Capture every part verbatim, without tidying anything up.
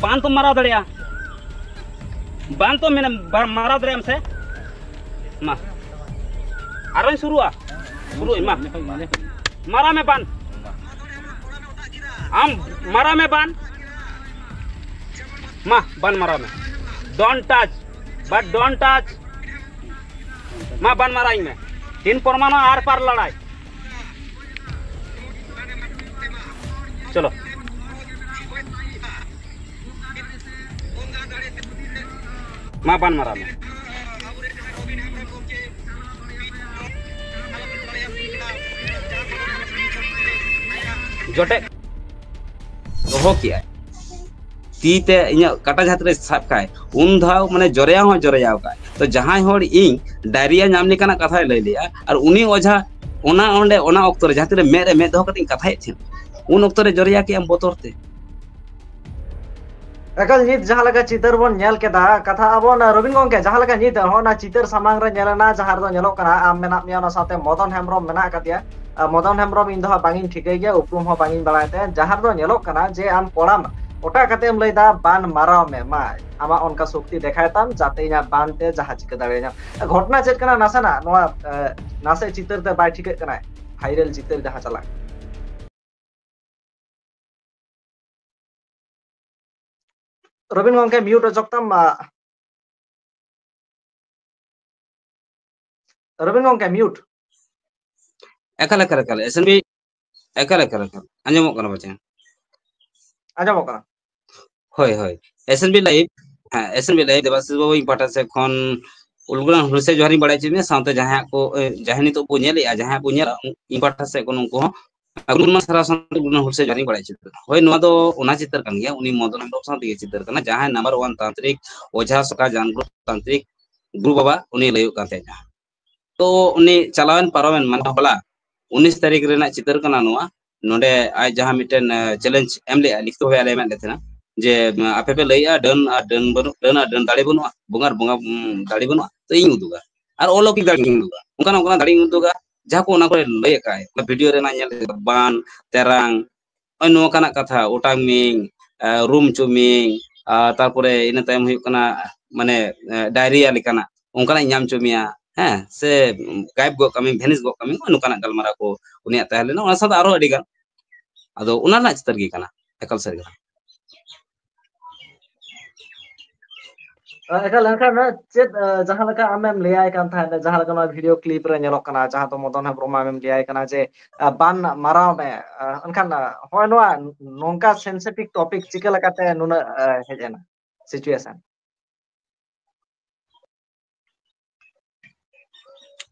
ᱵᱟᱝ ᱛᱚᱢ ᱢᱟᱨᱟᱣ ᱫᱟᱲᱮᱭᱟᱜᱼᱟ, ᱵᱟᱝ ᱛᱚ ᱢᱮᱱᱟ, ᱵᱟ-, ᱢᱟᱨᱟᱣ ᱫᱟᱲᱮᱭᱟᱜ ᱟᱢ ᱥᱮ? ᱢᱟ, ᱟᱨᱚᱧ ᱥᱩᱨᱩᱜᱼᱟ, ᱥᱩᱨᱩᱜ ᱟᱹᱧ, ᱢᱟ, ᱢᱟᱨᱟᱣ ᱢᱮ ᱵᱟᱱ, ᱟᱢ ᱢᱟᱨᱟᱣ ᱢᱮ ᱵᱟᱱ, ᱢᱟ, ᱵᱟᱱ ᱢᱟᱨᱟᱣ ᱢᱮ, don't touch, but don't touch, ᱢᱟ, ᱵᱟᱱ ᱢᱟᱨᱟᱣ ᱤᱧ ᱢᱮ, ᱛᱤᱱ ᱯᱚᱨᱢᱟᱱᱚ ᱟᱨ ᱯᱟᱨ ᱞᱟᱲᱟᱭ, ᱪᱚᱞᱚ᱾ ᱢᱟ ᱵᱟᱱ ᱢᱟᱨᱟᱣ ᱢᱮ᱾ ᱡᱚᱴᱮᱫ ᱫᱚᱦᱚ ᱠᱮᱜᱼᱟᱭ, ᱛᱤ ᱛᱮ ᱤᱧᱟᱹᱜ ᱠᱟᱴᱟ ᱡᱟᱦᱟᱸ ᱛᱤᱱᱟᱹᱜ ᱥᱟᱵ ᱠᱟᱭ, ᱩᱱ ᱫᱷᱟᱣ ᱢᱟᱱᱮ ᱡᱚᱨᱮᱭᱟᱣ ᱦᱚᱸ ᱡᱚᱨᱮᱭᱟᱣ ᱠᱟᱭ᱾ ᱛᱚ ᱡᱟᱦᱟᱸᱭ ᱦᱚᱲ ᱤᱧ ᱰᱟᱭᱨᱤᱭᱟ ᱧᱟᱢ ᱞᱮᱠᱟᱱᱟᱜ ᱠᱟᱛᱷᱟᱭ ᱞᱟᱹᱭ ᱞᱮᱜᱼᱟ, ᱟᱨ ᱩᱱᱤ ᱚᱡᱷᱟ ᱚᱱᱟ ᱚᱸᱰᱮ ᱚᱱᱟ ᱚᱠᱛᱚ ᱨᱮ ᱡᱟᱦᱟᱸ ᱛᱤᱱᱟᱹᱜ ᱢᱮᱫ ᱨᱮ ᱢᱮᱫ ᱫᱚᱦᱚ ᱠᱟᱛᱮ ᱤᱧ ᱠᱟᱛᱷᱟᱭᱮᱫ ᱛᱟᱦᱮᱸᱫ, ᱩᱱ ᱚᱠᱛᱚ ᱨᱮ ᱡᱚᱨᱮᱭᱟ ᱠᱮᱜᱼᱟᱢ ᱵᱚᱛᱚᱨ ᱛᱮ᱾ ᱮᱠᱟᱞ ᱱᱤᱛ ᱡᱟᱦᱟᱸ ᱞᱮᱠᱟ ᱪᱤᱛᱟᱹᱨ ᱵᱚᱱ ᱧᱮᱞ ᱠᱮᱫᱟ, ᱠᱟᱛᱷᱟ ᱟᱵᱚ ᱚᱱᱟ ᱨᱚᱵᱤᱱ ᱜᱚᱝᱠᱮ, ᱡᱟᱦᱟᱸ ᱞᱮᱠᱟ ᱱᱤᱛ ᱦᱚᱸ ᱚᱱᱟ ᱪᱤᱛᱟᱹᱨ ᱥᱟᱢᱟᱝ ᱨᱮ ᱧᱮᱞ ᱮᱱᱟ, ᱡᱟᱦᱟᱸ ᱨᱮᱫᱚ ᱧᱮᱞᱚᱜ ᱠᱟᱱᱟ ᱟᱢ ᱢᱮᱱᱟᱜ ᱢᱮᱭᱟ, ᱚᱱᱟ ᱥᱟᱶᱛᱮ ᱢᱚᱫᱚᱱ ᱦᱮᱢᱵᱨᱚᱢ ᱢᱮᱱᱟᱜ ᱟᱠᱟᱫᱮᱭᱟ᱾ ᱟᱨ ᱢᱚᱫᱚᱱ ᱦᱮᱢᱵᱨᱚᱢ ᱤᱧ ᱫᱚ ᱦᱟᱸᱜ ᱵᱟᱝ ᱤᱧ ᱴᱷᱤᱠᱟᱹᱭ ᱜᱮᱭᱟ, ᱩᱯᱨᱩᱢ ᱦᱚᱸ ᱵᱟᱝ ᱤᱧ ᱵᱟᱲᱟᱭ ᱛᱟᱭᱟ᱾ ᱡᱟᱦᱟᱸ ᱨᱮᱫᱚ ᱧᱮᱞᱚᱜ ᱠᱟᱱᱟ ᱡᱮ ᱟᱢ ᱠᱚᱲᱟᱢ ᱚᱴᱟᱜ ᱠᱟᱛᱮ ᱮᱢ ᱞᱟᱹᱭ ᱫᱟ, "ᱵᱟᱱ ᱢᱟᱨᱟᱣ ᱢᱮ, ᱢᱟ ᱟᱢᱟᱜ ᱚᱱᱠᱟ ᱥᱚᱠᱛᱤ ᱫᱮᱠᱷᱟᱭ ᱛᱟᱢ, ᱡᱟᱛᱮ ᱤᱧᱟᱹᱜ ᱵᱟᱱ ᱛᱮ ᱡᱟᱦᱟᱸ ᱪᱤᱠᱟᱹ ᱫᱟᱲᱮᱭᱟᱹᱧᱟ᱾" ᱜᱷᱚᱴᱚᱱᱟ ᱪᱮᱫ ᱠᱟᱱᱟ ᱱᱟᱥᱮᱱᱟᱜ ᱱᱚᱣᱟ, ᱮ, ᱱᱟᱥᱮ ᱪᱤᱛᱟᱹᱨ ᱛᱮ ᱵᱟᱭ ᱴᱷᱤᱠᱟᱹᱜ ᱠᱟᱱᱟᱭ, ᱵᱷᱟᱭᱨᱟᱞ ᱪᱤᱛᱟᱹᱨ ᱡᱟᱦᱟᱸ ᱪᱟᱞᱟᱜ ᱠᱟᱱᱟ᱾ ᱨᱚᱵᱤᱱ ᱜᱚᱝᱠᱮ, mute ᱚᱪᱚᱜ ᱛᱟᱢ, ᱟ, ᱨᱚᱵᱤᱱ ᱜᱚᱝᱠᱮ, mute᱾ ᱮᱠᱟᱞ, ᱮᱠᱟᱞ, ᱮᱠᱟᱞ, ᱮᱥ ᱮᱱ ᱵᱤ, ᱮᱠᱟᱞ, ᱮᱠᱟᱞ, ᱮᱠᱟᱞ, ᱟᱸᱡᱚᱢᱚᱜ ᱠᱟᱱᱟ ᱯᱟᱪᱮ? ᱟᱸᱡᱚᱢᱚᱜ ᱠᱟᱱᱟ᱾ ᱦᱳᱭ, ᱦᱳᱭ, ᱮᱥ ᱮᱱ ᱵᱤ live, ᱦᱮᱸ, S N B live, Debasish ᱵᱟᱵᱩ, ᱤᱧ ᱯᱟᱦᱴᱟ ᱥᱮᱫ ᱠᱷᱚᱱ ᱩᱞᱜᱩᱲᱟ ᱦᱩᱞᱥᱟᱹᱭ ᱡᱚᱦᱟᱨᱤᱧ ᱵᱟᱲᱟᱭ ᱦᱚᱪᱚᱭᱮᱫ ᱢᱮᱭᱟ, ᱥᱟᱶᱛᱮ ᱡᱟᱦᱟᱸᱭ ᱠᱚ, ᱮ, ᱡᱟᱦᱟᱸᱭ ᱱᱤᱛᱚᱜ ᱠᱚ ᱧᱮᱞᱮᱫᱼᱟ, ᱡᱟᱦᱟᱸᱭ ᱠᱚ ᱧᱮᱞᱟ, ᱤᱧ ᱯᱟᱦᱴᱟ ᱥᱮᱫ ᱠᱷᱚᱱ ᱩᱱᱠᱩ ᱦᱚᱸ ᱟᱹᱜᱩ ᱢᱟ ᱥᱟᱨᱦᱟᱣ ᱥᱟᱶᱛᱮ ᱜᱩᱱᱟᱹ ᱦᱩᱞᱥᱟᱹᱭ ᱡᱚᱦᱟᱨᱤᱧ ᱵᱟᱲᱟᱭ ᱦᱚᱪᱚᱭᱮᱫ ᱵᱮᱱᱟ᱾ ᱦᱳᱭ, ᱱᱚᱣᱟ ᱫᱚ ᱚᱱᱟ ᱪᱤᱛᱟᱹᱨ ᱠᱟᱱ ᱜᱮᱭᱟ, ᱩᱱᱤ ᱢᱚᱫᱚᱱ ᱦᱮᱢᱵᱨᱚᱢ ᱥᱟᱶ ᱛᱮᱜᱮ ᱪᱤᱛᱟᱹᱨ ᱠᱟᱱᱟ, ᱡᱟᱦᱟᱸᱭ number one ᱛᱟᱱᱛᱨᱤᱠ ᱚᱡᱷᱟ ᱥᱚᱠᱟ ᱡᱟᱱᱜᱩᱨ ᱛᱟᱱᱛᱨᱤᱠ ᱜᱩᱨᱩ ᱵᱟᱵᱟ, ᱩᱱᱤ ᱞᱟᱹᱭᱚᱜ ᱠᱟᱱ ᱛᱟᱦᱮᱸᱫ ᱡᱟᱦᱟᱸ᱾ ᱛᱚ ᱩᱱᱤ ᱪᱟᱞᱟᱣᱮᱱ ᱯᱟᱨᱚᱢᱮᱱ, ᱢᱟᱱᱮ ᱦᱚᱞᱟ ᱩᱱᱤᱥ ᱛᱟᱹᱨᱤᱠᱷ ᱨᱮᱱᱟᱜ ᱪᱤᱛᱟᱹᱨ ᱠᱟᱱᱟ ᱱᱚᱣᱟ᱾ ᱱᱚᱰᱮ ᱟᱡ ᱡᱟᱦᱟᱸ ᱢᱤᱫᱴᱮᱱ, ᱮ, challenge ᱮᱢ ᱞᱮᱜᱼᱟ, ᱞᱤᱠᱷᱤᱛ ᱵᱷᱟᱵᱮ ᱟᱞᱮ ᱮᱢᱟᱫ ᱞᱮ ᱛᱟᱦᱮᱱᱟ ᱡᱮ, ᱩᱢ, ᱟᱯᱮ ᱯᱮ ᱞᱟᱹᱭᱮᱜᱼᱟ ᱰᱟᱹᱱ ᱟᱨ ᱰᱟᱹᱱ ᱵᱟᱹᱱᱩᱜ, ᱰᱟᱹᱱ ᱟᱨ ᱰᱟᱹᱱ ᱫᱟᱲᱮ ᱵᱟᱹᱱᱩᱜᱼᱟ, ᱵᱚᱸᱜᱟ ᱟᱨ ᱵᱚᱸᱜᱟ, ᱩᱢ, ᱫᱟᱲᱮ ᱵᱟᱹᱱᱩᱜᱼᱟ, ᱛᱚ ᱤᱧ ᱩᱫᱩᱜᱟ᱾ ᱟᱨ ᱚᱞᱚᱠᱤᱠ ᱫᱟᱲᱮ ᱤᱧ ᱩᱫᱩᱜᱟ, ᱚᱱᱠᱟᱱᱟᱜ, ᱚᱱᱠᱟᱱᱟᱜ ᱫᱟᱲᱮ ᱤᱧ ᱩᱫᱩᱜᱟ, ᱡᱟᱦᱟᱸ ᱠᱚ ᱚᱱᱟ ᱠᱚᱨᱮ ᱞᱟᱹᱭ ᱟᱠᱟᱫ ᱟᱭ, ᱚᱱᱟ video ᱨᱮᱱᱟᱜ ᱧᱮᱞ ᱵᱟᱱ, ᱛᱮᱨᱟᱝ, ᱱᱚᱜᱼᱚᱭ ᱱᱚᱝᱠᱟᱱᱟᱜ ᱠᱟᱛᱷᱟ, ᱚᱴᱟᱝ ᱢᱤᱝ, ᱨᱩᱢ ᱦᱚᱪᱚ ᱢᱤᱭᱟᱹᱧ, ᱟᱨ ᱛᱟᱨᱯᱚᱨᱮ ᱤᱱᱟᱹ ᱛᱟᱭᱚᱢ ᱦᱩᱭᱩᱜ ᱠᱟᱱᱟ ᱢᱟᱱᱮ ᱰᱟᱭᱨᱤᱭᱟ ᱞᱮᱠᱟᱱᱟᱜ ᱚᱱᱠᱟᱱᱟᱜ ᱤᱧ ᱧᱟᱢ ᱦᱚᱪᱚ ᱢᱮᱭᱟ, ᱦᱮᱸ, ᱥᱮ ᱜᱟᱭᱮᱵ ᱜᱚᱫ ᱠᱟᱹᱢᱤ, ᱵᱷᱮᱱᱤᱥ ᱜᱚᱫ ᱠᱟᱹᱢᱤ, ᱱᱚᱜᱼᱚ ᱱᱚᱝᱠᱟᱱᱟᱜ ᱜᱟᱞᱢᱟᱨᱟᱣ ᱠᱚ ᱩᱱᱤᱭᱟᱜ ᱛᱟᱦᱮᱸ ᱞᱮᱱᱟ᱾ ᱚᱱᱟ ᱥᱟᱶᱛᱮ ᱟᱨᱦᱚᱸ ᱟᱹᱰᱤ ᱜᱟᱱ, ᱟᱫᱚ ᱚᱱᱟ ᱨᱮᱱᱟᱜ ᱪᱤᱛᱟᱹᱨ ᱜᱮ ᱠᱟᱱᱟ, ᱮᱠᱟᱞ ᱥᱟᱹᱨᱤ ᱠᱟᱛᱷᱟ᱾ ᱮᱠᱟᱞ, ᱮᱱᱠᱷᱟᱱ ᱪᱮᱫ, ᱡᱟᱦᱟᱸ ᱞᱮᱠᱟ ᱟᱢᱮᱢ ᱞᱟᱹᱭᱟᱭ ᱠᱟᱱ ᱛᱟᱦᱮᱸᱫ, ᱡᱟᱦᱟᱸ ᱞᱮᱠᱟ ᱱᱚᱣᱟ ᱵᱷᱤᱰᱤᱭᱳ ᱠᱞᱤᱯ ᱨᱮ ᱧᱮᱞᱚᱜ ᱠᱟᱱᱟ, ᱡᱟᱦᱟᱸ ᱫᱚ ᱢᱚᱫᱚᱱ ᱦᱮᱢᱵᱨᱚᱢ ᱟᱢᱮᱢ ᱞᱟᱹᱭᱟᱭ ᱠᱟᱱᱟ ᱡᱮ, ᱵᱟᱱ ᱢᱟᱨᱟᱣ ᱢᱮ, ᱮᱱᱠᱷᱟᱱ ᱦᱚᱸᱜᱼᱚᱭ ᱱᱚᱣᱟ ᱱᱚᱝᱠᱟ ᱥᱮᱱᱥᱤᱴᱤᱵᱷ ᱴᱚᱯᱤᱠ ᱪᱤᱠᱟᱹ ᱞᱮᱠᱟᱛᱮ ᱱᱩᱱᱟᱹᱜ ᱦᱮᱡ ᱮᱱᱟ ᱥᱤᱪᱩᱭᱮᱥᱚᱱ?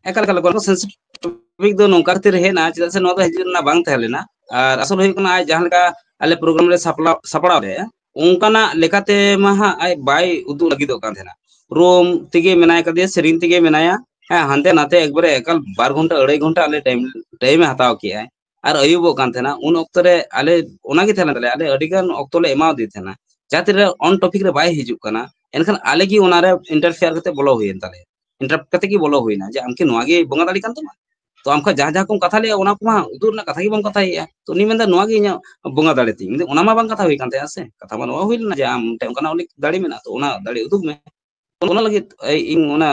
ᱮᱠᱟᱞ, ᱮᱠᱟᱞ, ᱜᱚᱞᱯᱚ ᱥᱮᱱᱥᱤᱴᱤᱵᱷ ᱴᱚᱯᱤᱠ ᱫᱚ ᱱᱚᱝᱠᱟ ᱠᱷᱟᱹᱛᱤᱨ ᱦᱮᱡ ᱮᱱᱟ, ᱪᱮᱫᱟᱜ ᱥᱮ ᱱᱚᱣᱟ ᱫᱚ ᱦᱤᱡᱩᱜ ᱨᱮᱱᱟᱜ ᱵᱟᱝ ᱛᱟᱦᱮᱸ ᱞᱮᱱᱟ᱾ ᱟᱨ ᱟᱥᱚᱞ ᱦᱩᱭᱩᱜ ᱠᱟᱱᱟ, ᱟᱡ ᱡᱟᱦᱟᱸ ᱞᱮᱠᱟ ᱟᱞᱮ ᱯᱨᱳᱜᱨᱟᱢ ᱨᱮ ᱥᱟᱯᱲᱟᱣ, ᱥᱟᱯᱲᱟᱣ ᱞᱮᱫᱼᱟ, ᱚᱱᱠᱟᱱᱟᱜ ᱞᱮᱠᱟᱛᱮ ᱢᱟ ᱦᱟᱸᱜ ᱟᱡ ᱵᱟᱭ ᱩᱫᱩᱜ ᱞᱟᱹᱜᱤᱫᱚᱜ ᱠᱟᱱ ᱛᱟᱦᱮᱱᱟ᱾ ᱨᱩᱢ ᱛᱮᱜᱮ ᱢᱮᱱᱟᱭ ᱠᱟᱫᱮᱭᱟ, ᱥᱮᱨᱮᱧ ᱛᱮᱜᱮ ᱢᱮᱱᱟᱭᱟ, ᱦᱮᱸ, ᱦᱟᱱᱛᱮ ᱱᱟᱛᱮ ᱮᱠᱵᱟᱨᱮ ᱮᱠᱟᱞ ᱵᱟᱨ ᱜᱷᱚᱱᱴᱟ, ᱟᱹᱲᱟᱹᱭ ᱜᱷᱚᱱᱴᱟ ᱟᱞᱮ ᱴᱟᱭᱤᱢ, ᱴᱟᱭᱤᱢᱮ ᱦᱟᱛᱟᱣ ᱠᱮᱜᱼᱟᱭ᱾ ᱟᱨ ᱟᱹᱭᱩᱵᱚᱜ ᱠᱟᱱ ᱛᱟᱦᱮᱱᱟ᱾ ᱩᱱ ᱚᱠᱛᱚ ᱨᱮ ᱟᱞᱮ, ᱚᱱᱟᱜᱮ ᱛᱟᱦᱮᱸ ᱞᱮᱱ ᱛᱟᱞᱮᱭᱟ, ᱟᱞᱮ ᱟᱹᱰᱤ ᱜᱟᱱ ᱚᱠᱛᱚ ᱞᱮ ᱮᱢᱟᱣᱟᱫᱮ ᱛᱟᱦᱮᱱᱟ, ᱡᱟᱦᱟᱸ ᱛᱤᱱᱨᱮ ᱚᱱ ᱴᱚᱯᱤᱠ ᱨᱮ ᱵᱟᱭ ᱦᱤᱡᱩᱜ ᱠᱟᱱᱟ, ᱮᱱᱠᱷᱟᱱ ᱟᱞᱮ ᱜᱮ ᱚᱱᱟᱨᱮ ᱤᱱᱴᱟᱨᱯᱷᱮᱭᱟᱨ ᱠᱟᱛᱮ ᱵᱚᱞᱚ ᱦᱩᱭᱮᱱ ᱛᱟᱞᱮᱭᱟ᱾ ᱤᱱᱴᱟᱨᱟᱯᱴ ᱠᱟᱛᱮ ᱜᱮ ᱵᱚᱞᱚ ᱦᱩᱭᱱᱟ ᱡᱮ, "ᱟᱢ ᱠᱤ ᱱᱚᱣᱟ ᱜᱮ ᱵᱚᱸᱜᱟ ᱫᱟᱲᱮ ᱠᱟᱱ ᱛᱟᱢᱟ?" ᱛᱚ ᱟᱢ ᱠᱷᱚᱱ ᱡᱟᱦᱟᱸ ᱡᱟᱦᱟᱸ ᱠᱚᱢ ᱠᱟᱛᱷᱟ ᱞᱮᱜᱼᱟ, ᱚᱱᱟ ᱠᱚᱢᱟ ᱩᱫᱩᱜ ᱨᱮᱱᱟᱜ ᱠᱟᱛᱷᱟ ᱜᱮ ᱵᱟᱢ ᱠᱟᱛᱷᱟᱭᱮᱜᱼᱟ᱾ ᱛᱚ ᱩᱱᱤ ᱢᱮᱱᱫᱟ, "ᱱᱚᱣᱟ ᱜᱮ ᱤᱧᱟᱹᱜ ᱵᱚᱸᱜᱟ ᱫᱟᱲᱮ ᱛᱤᱧ᱾" ᱢᱮᱱᱫᱟ, ᱚᱱᱟ ᱢᱟ ᱵᱟᱝ ᱠᱟᱛᱷᱟ ᱦᱩᱭ ᱠᱟᱱ ᱛᱟᱭᱟ ᱥᱮ, ᱠᱟᱛᱷᱟ ᱢᱟ ᱱᱚᱣᱟ ᱦᱩᱭ ᱞᱮᱱᱟ ᱡᱮ, "ᱟᱢ ᱴᱷᱮᱱ ᱚᱱᱠᱟᱱᱟᱜ ᱩᱱᱤ ᱫᱟᱲᱮ ᱢᱮᱱᱟᱜᱼᱟ, ᱛᱚ ᱚᱱᱟ ᱫᱟᱲᱮ ᱩᱫᱩᱜ ᱢᱮ᱾" ᱚᱱᱟ ᱞᱟᱹᱜᱤᱫ ᱤᱧ ᱚᱱᱟ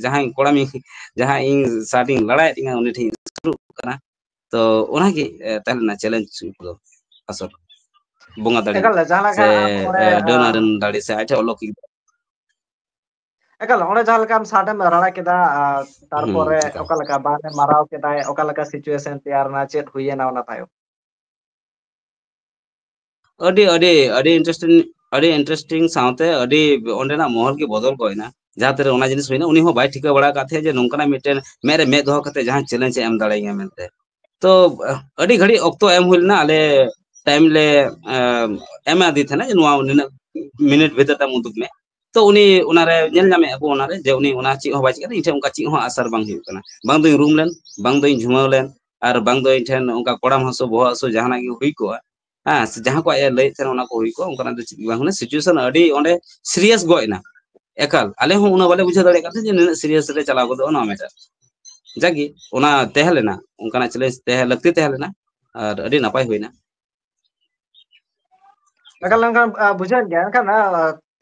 ᱡᱟᱦᱟᱸᱭ ᱠᱚᱲᱟ ᱢᱤᱧ, ᱡᱟᱦᱟᱸᱭ ᱤᱧ ᱥᱟᱶ ᱤᱧ ᱞᱟᱲᱟᱭᱮᱫ ᱛᱤᱧᱟᱹ, ᱩᱱᱤ ᱴᱷᱮᱱ ᱤᱧ ᱥᱩᱨᱩᱜ ᱠᱟᱱᱟ᱾ ᱛᱚ ᱚᱱᱟᱜᱮ, ᱮ, ᱛᱟᱦᱮᱸ ᱞᱮᱱᱟ ᱪᱮᱞᱮᱧᱡᱽ ᱫᱚ ᱟᱥᱚᱞ, ᱵᱚᱸᱜᱟ ᱫᱟᱲᱮ ᱮᱠᱟᱞ, ᱡᱟᱦᱟᱸ ᱞᱮᱠᱟ ᱥᱮ, ᱟᱢ ᱚᱸᱰᱮ, ᱮ, ᱰᱟᱹᱱ ᱟᱨ ᱰᱟᱹᱱ ᱫᱟᱲᱮ ᱥᱮ ᱟᱡ ᱴᱷᱮᱱ ᱚᱞᱚᱠ ᱮᱠᱟᱞ, ᱚᱸᱰᱮ ᱡᱟᱦᱟᱸ ᱞᱮᱠᱟ ᱟᱢ ᱥᱟᱰᱮᱢ ᱨᱟᱲᱟ ᱠᱮᱫᱟ, ᱟᱨ ᱦᱩᱸ, ᱛᱟᱨᱯᱚᱨᱮ ᱮᱠᱟᱞ᱾ ᱚᱠᱟ ᱞᱮᱠᱟ ᱵᱟᱱᱮ ᱢᱟᱨᱟᱣ ᱠᱮᱫᱟᱭ, ᱚᱠᱟ ᱞᱮᱠᱟ ᱥᱤᱪᱩᱭᱮᱥᱚᱱ ᱛᱮᱭᱟᱨ ᱮᱱᱟ, ᱪᱮᱫ ᱦᱩᱭᱮᱱᱟ ᱚᱱᱟ ᱛᱟᱭᱚᱢ? ᱟᱹᱰᱤ, ᱟᱹᱰᱤ, ᱟᱹᱰᱤ ᱤᱱᱴᱟᱨᱮᱥᱴᱤᱝ, ᱟᱹᱰᱤ ᱤᱱᱴᱟᱨᱮᱥᱴᱤᱝ ᱥᱟᱶᱛᱮ ᱟᱹᱰᱤ ᱚᱸᱰᱮᱱᱟᱜ ᱢᱚᱦᱚᱞ ᱜᱮ ᱵᱚᱫᱚᱞ ᱜᱚᱫ ᱮᱱᱟ᱾ ᱡᱟᱦᱟᱸ ᱛᱤᱱᱨᱮ ᱚᱱᱟ ᱡᱤᱱᱤᱥ ᱦᱩᱭᱱᱟ, ᱩᱱᱤ ᱦᱚᱸ ᱵᱟᱭ ᱴᱷᱤᱠᱟᱹ ᱵᱟᱲᱟ ᱟᱠᱟᱫ ᱛᱟᱦᱮᱸᱫ ᱡᱮ ᱱᱚᱝᱠᱟᱱᱟᱜ ᱢᱤᱫᱴᱮᱱ ᱢᱮᱫ ᱨᱮ ᱢᱮᱫ ᱫᱚᱦᱚ ᱠᱟᱛᱮ ᱡᱟᱦᱟᱸ ᱪᱮᱞᱮᱧᱡᱽ ᱮ ᱮᱢ ᱫᱟᱲᱮᱭᱟᱹᱧᱟ ᱢᱮᱱᱛᱮ᱾ ᱛᱚ, ᱟᱹᱰᱤ ᱜᱷᱟᱹᱲᱤᱡ ᱚᱠᱛᱚ ᱮᱢ ᱦᱩᱭ ᱞᱮᱱᱟ, ᱟᱞᱮ, ᱮᱢ, ᱮᱢᱟᱫᱮ ᱛᱟᱦᱮᱱᱟ ᱡᱮ ᱱᱚᱣᱟ ᱱᱤᱱᱟᱹᱜ ᱢᱤᱱᱤᱴ ᱵᱷᱤᱛᱤᱨ ᱛᱮ ᱟᱢ ᱩᱫᱩᱜ ᱢᱮ᱾ ᱛᱚ ᱩᱱᱤ ᱚᱱᱟᱨᱮ ᱧᱮᱞ ᱧᱟᱢᱮᱫ ᱟᱵᱚ ᱚᱱᱟᱨᱮ ᱡᱮ ᱩᱱᱤ ᱚᱱᱟ ᱪᱮᱫ ᱦᱚᱸ ᱵᱟᱭ ᱪᱤᱠᱟᱹᱭᱟ, ᱤᱧ ᱴᱷᱮᱱ ᱚᱱᱠᱟ ᱪᱮᱫ ᱦᱚᱸ ᱟᱥᱟᱨ ᱵᱟᱝ ᱦᱩᱭᱩᱜ ᱠᱟᱱᱟ, ᱵᱟᱝ ᱫᱚᱧ ᱨᱩᱢ ᱞᱮᱱ, ᱵᱟᱝ ᱫᱚᱧ ᱡᱷᱩᱢᱟᱹᱣ ᱞᱮᱱ, ᱟᱨ ᱵᱟᱝ ᱫᱚ ᱤᱧ ᱴᱷᱮᱱ ᱚᱱᱠᱟ ᱠᱚᱲᱟᱢ ᱦᱟᱹᱥᱩ, ᱵᱚᱦᱚᱜ ᱦᱟᱹᱥᱩ ᱡᱟᱦᱟᱱᱟᱜ ᱜᱮ ᱦᱩᱭ ᱠᱚᱜᱼᱟ, ᱦᱮᱸ, ᱥᱮ ᱡᱟᱦᱟᱸ ᱠᱚ ᱟᱡ ᱮ ᱞᱟᱹᱭᱮᱫ ᱛᱟᱦᱮᱱᱟ ᱚᱱᱟ ᱠᱚ ᱦᱩᱭ ᱠᱚᱜᱼᱟ, ᱚᱱᱠᱟᱱᱟᱜ ᱫᱚ ᱪᱮᱫ ᱜᱮ ᱵᱟᱝ ᱦᱩᱭᱱᱟ᱾ ᱥᱤᱪᱩᱭᱮᱥᱚᱱ ᱟᱹᱰᱤ ᱚᱸᱰᱮ ᱥᱤᱨᱤᱭᱟᱥ ᱜᱚᱫ ᱮᱱᱟ ᱮᱠᱟᱞ᱾ ᱟᱞᱮ ᱦᱚᱸ ᱩᱱᱟᱹᱜ ᱵᱟᱞᱮ ᱵᱩᱡᱷᱟᱹᱣ ᱫᱟᱲᱮᱭᱟᱜ ᱠᱟᱱ ᱛᱟᱦᱮᱸᱫ ᱡᱮ ᱱᱩᱱᱟᱹᱜ ᱥᱤᱨᱤᱭᱟᱥ ᱨᱮ ᱪᱟᱞᱟᱣ ᱜᱚᱫᱚᱜᱼᱟ ᱱᱚᱣᱟ ᱢᱮᱴᱟᱨ᱾ ᱡᱟᱜᱮ ᱚᱱᱟ ᱛᱟᱦᱮᱸ ᱞᱮᱱᱟ, ᱚᱱᱠᱟᱱᱟᱜ ᱪᱮᱞᱮᱧᱡᱽ ᱛᱟᱦᱮᱸ ᱞᱟᱹᱠᱛᱤ ᱛᱟᱦᱮᱸ ᱞᱮᱱᱟ, ᱟᱨ ᱟᱹᱰᱤ ᱱᱟᱯᱟᱭ ᱦᱩᱭᱱᱟ᱾ ᱮᱠᱟᱞ᱾ ᱮᱱᱠᱷᱟᱱ ᱵᱩᱡᱷᱟᱹᱣᱮᱱ ᱜᱮᱭᱟ᱾ ᱮᱱᱠᱷᱟᱱ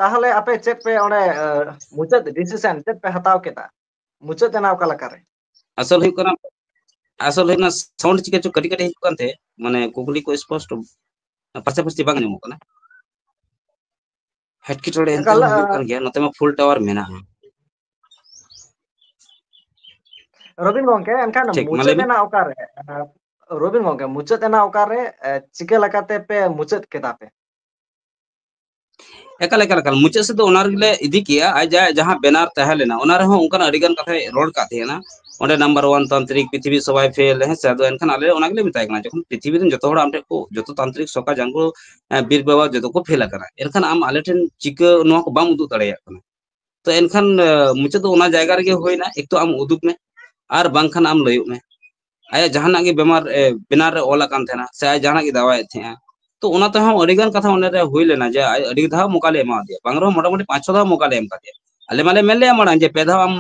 ᱛᱟᱦᱚᱞᱮ ᱟᱯᱮ ᱪᱮᱫ ᱯᱮ ᱚᱸᱰᱮ ᱢᱩᱪᱟᱹᱫ ᱰᱤᱥᱤᱥᱚᱱ ᱪᱮᱫ ᱯᱮ ᱦᱟᱛᱟᱣ ᱠᱮᱫᱟ? ᱢᱩᱪᱟᱹᱫ ᱮᱱᱟ ᱚᱠᱟ ᱞᱮᱠᱟᱨᱮ? ᱟᱥᱚᱞ ᱦᱩᱭᱩᱜ ᱠᱟᱱᱟ, ᱟᱥᱚᱞ ᱦᱩᱭᱩᱜ ᱠᱟᱱᱟ ᱥᱟᱣᱩᱱᱰ ᱪᱤᱠᱟᱹ ᱪᱚ ᱠᱟᱹᱴᱤᱡ ᱠᱟᱹᱴᱤᱡ ᱦᱤᱡᱩᱜ ᱠᱟᱱ ᱛᱮ, ᱢᱟᱱᱮ ᱠᱩᱠᱞᱤ ᱠᱚ ᱥᱯᱚᱥᱴᱚ ᱯᱟᱥᱟᱯᱟᱥᱤ ᱵᱟᱝ ᱟᱸᱡᱚᱢᱚᱜ ᱠᱟᱱᱟ᱾ ᱮᱴᱠᱮᱴᱚᱬᱮ ᱮᱱᱛᱮ ᱮᱠᱟᱞ᱾ ᱨᱮᱦᱚᱸ ᱦᱩᱭᱩᱜ ᱠᱟᱱ ᱜᱮᱭᱟ, ᱱᱚᱛᱮ ᱢᱟ ᱯᱷᱩᱞ ᱴᱟᱣᱟᱨ ᱢᱮᱱᱟᱜᱼᱟ᱾ ᱨᱚᱵᱤᱱ ᱜᱚᱝᱠᱮ, ᱮᱱᱠᱷᱟᱱ ᱴᱷᱤᱠ, ᱢᱟ ᱞᱟᱹᱭ ᱢᱩᱪᱟᱹᱫ ᱵᱤᱱ᱾ ᱮᱱᱟ ᱚᱠᱟᱨᱮ? ᱨᱚᱵᱤᱱ ᱜᱚᱝᱠᱮ, ᱢᱩᱪᱟᱹᱫ ᱮᱱᱟ ᱚᱠᱟᱨᱮ? ᱮ, ᱪᱤᱠᱟᱹ ᱞᱮᱠᱟᱛᱮ ᱯᱮ ᱢᱩᱪᱟᱹᱫ ᱠᱮᱫᱟ ᱯᱮ? ᱮᱠᱟᱞ, ᱮᱠᱟᱞ, ᱮᱠᱟᱞ᱾ ᱢᱩᱪᱟᱹᱫ ᱥᱮᱫ ᱫᱚ ᱚᱱᱟ ᱨᱮᱜᱮ ᱞᱮ ᱤᱫᱤ ᱠᱮᱜᱼᱟ᱾ ᱟᱡ ᱡᱟᱦᱟᱸ ᱵᱮᱱᱟᱨ ᱛᱟᱦᱮᱸ ᱞᱮᱱᱟ, ᱚᱱᱟ ᱨᱮᱦᱚᱸ ᱚᱱᱠᱟᱱᱟᱜ ᱟᱹᱰᱤ ᱜᱟᱱ ᱠᱟᱛᱷᱟᱭ ᱨᱚᱲ ᱠᱟᱜ ᱛᱟᱦᱮᱸᱱᱟ᱾ ᱚᱸᱰᱮ ᱱᱟᱢᱵᱟᱨ ᱳᱣᱟᱱ ᱛᱟᱱᱛᱨᱤᱠ, ᱯᱨᱤᱛᱷᱤᱵᱤ ᱥᱚᱵᱟᱭ ᱯᱷᱮᱞ, ᱦᱮᱸ ᱥᱮ? ᱟᱫᱚ ᱮᱱᱠᱷᱟᱱ ᱟᱞᱮ ᱚᱱᱟ ᱜᱮᱞᱮ ᱢᱮᱛᱟᱭ ᱠᱟᱱᱟ, ᱡᱚᱠᱷᱚᱱ ᱯᱨᱤᱛᱷᱤᱵᱤ ᱨᱮᱱ ᱡᱚᱛᱚ ᱦᱚᱲ ᱟᱢ ᱴᱷᱮᱱ ᱠᱚ, ᱡᱚᱛᱚ ᱛᱟᱱᱛᱨᱤᱠ ᱥᱚᱠᱟ ᱡᱟᱝᱜᱚ, ᱮ, ᱵᱤᱨ ᱵᱟᱵᱟ ᱡᱚᱛᱚ ᱠᱚ ᱯᱷᱮᱞ ᱟᱠᱟᱱᱟ, ᱮᱱᱠᱷᱟᱱ ᱟᱢ ᱟᱞᱮ ᱴᱷᱮᱱ ᱪᱤᱠᱟᱹ ᱱᱚᱣᱟ ᱠᱚ ᱵᱟᱢ ᱩᱫᱩᱜ ᱫᱟᱲᱮᱭᱟᱜ ᱠᱟᱱᱟ? ᱛᱚ ᱮᱱᱠᱷᱟᱱ, ᱮ, ᱢᱩᱪᱟᱹᱫ ᱫᱚ ᱚᱱᱟ ᱡᱟᱭᱜᱟ ᱨᱮᱜᱮ ᱦᱩᱭᱱᱟ, ᱮᱠ ᱛᱚ ᱟᱢ ᱩᱫᱩᱜ ᱢᱮ, ᱟᱨ ᱵᱟᱝᱠᱷᱟᱱ ᱟᱢ ᱞᱟᱹᱭᱚᱜ ᱢᱮ᱾ ᱟᱭᱟᱜ ᱡᱟᱦᱟᱱᱟᱜ ᱜᱮ ᱵᱮᱢᱟᱨ, ᱮ, ᱵᱮᱱᱟᱨ ᱨᱮ ᱚᱞ ᱟᱠᱟᱱ ᱛᱟᱦᱮᱱᱟ, ᱥᱮ ᱟᱡ ᱡᱟᱦᱟᱱᱟᱜ ᱜᱮ ᱫᱟᱣᱟᱭᱮᱫ ᱛᱟᱦᱮᱸᱜᱼᱟ, ᱛᱚ ᱚᱱᱟ ᱛᱮᱦᱚᱸ ᱟᱹᱰᱤ ᱜᱟᱱ ᱠᱟᱛᱷᱟ ᱚᱸᱰᱮ ᱨᱮ ᱦᱩᱭ ᱞᱮᱱᱟ, ᱡᱮ ᱟᱡ ᱟᱹᱰᱤ ᱫᱷᱟᱣ ᱢᱚᱠᱟ ᱞᱮ ᱮᱢᱟ ᱫᱮᱭᱟ, ᱵᱟᱝ ᱨᱮᱦᱚᱸ ᱢᱚᱴᱟᱢᱩᱴᱤ ᱯᱟᱸᱪ ᱪᱷᱚ ᱫᱷᱟᱣ ᱢᱚᱠᱟ ᱞᱮ ᱮᱢ ᱠᱟᱫᱮᱭᱟ᱾ ᱟᱞᱮ ᱢᱟᱞᱮ ᱢᱮᱱ ᱞᱮᱜᱼᱟ ᱢᱟᱲᱟᱝ ᱡᱮ ᱯᱮ ᱫᱷᱟᱣ ᱟᱢ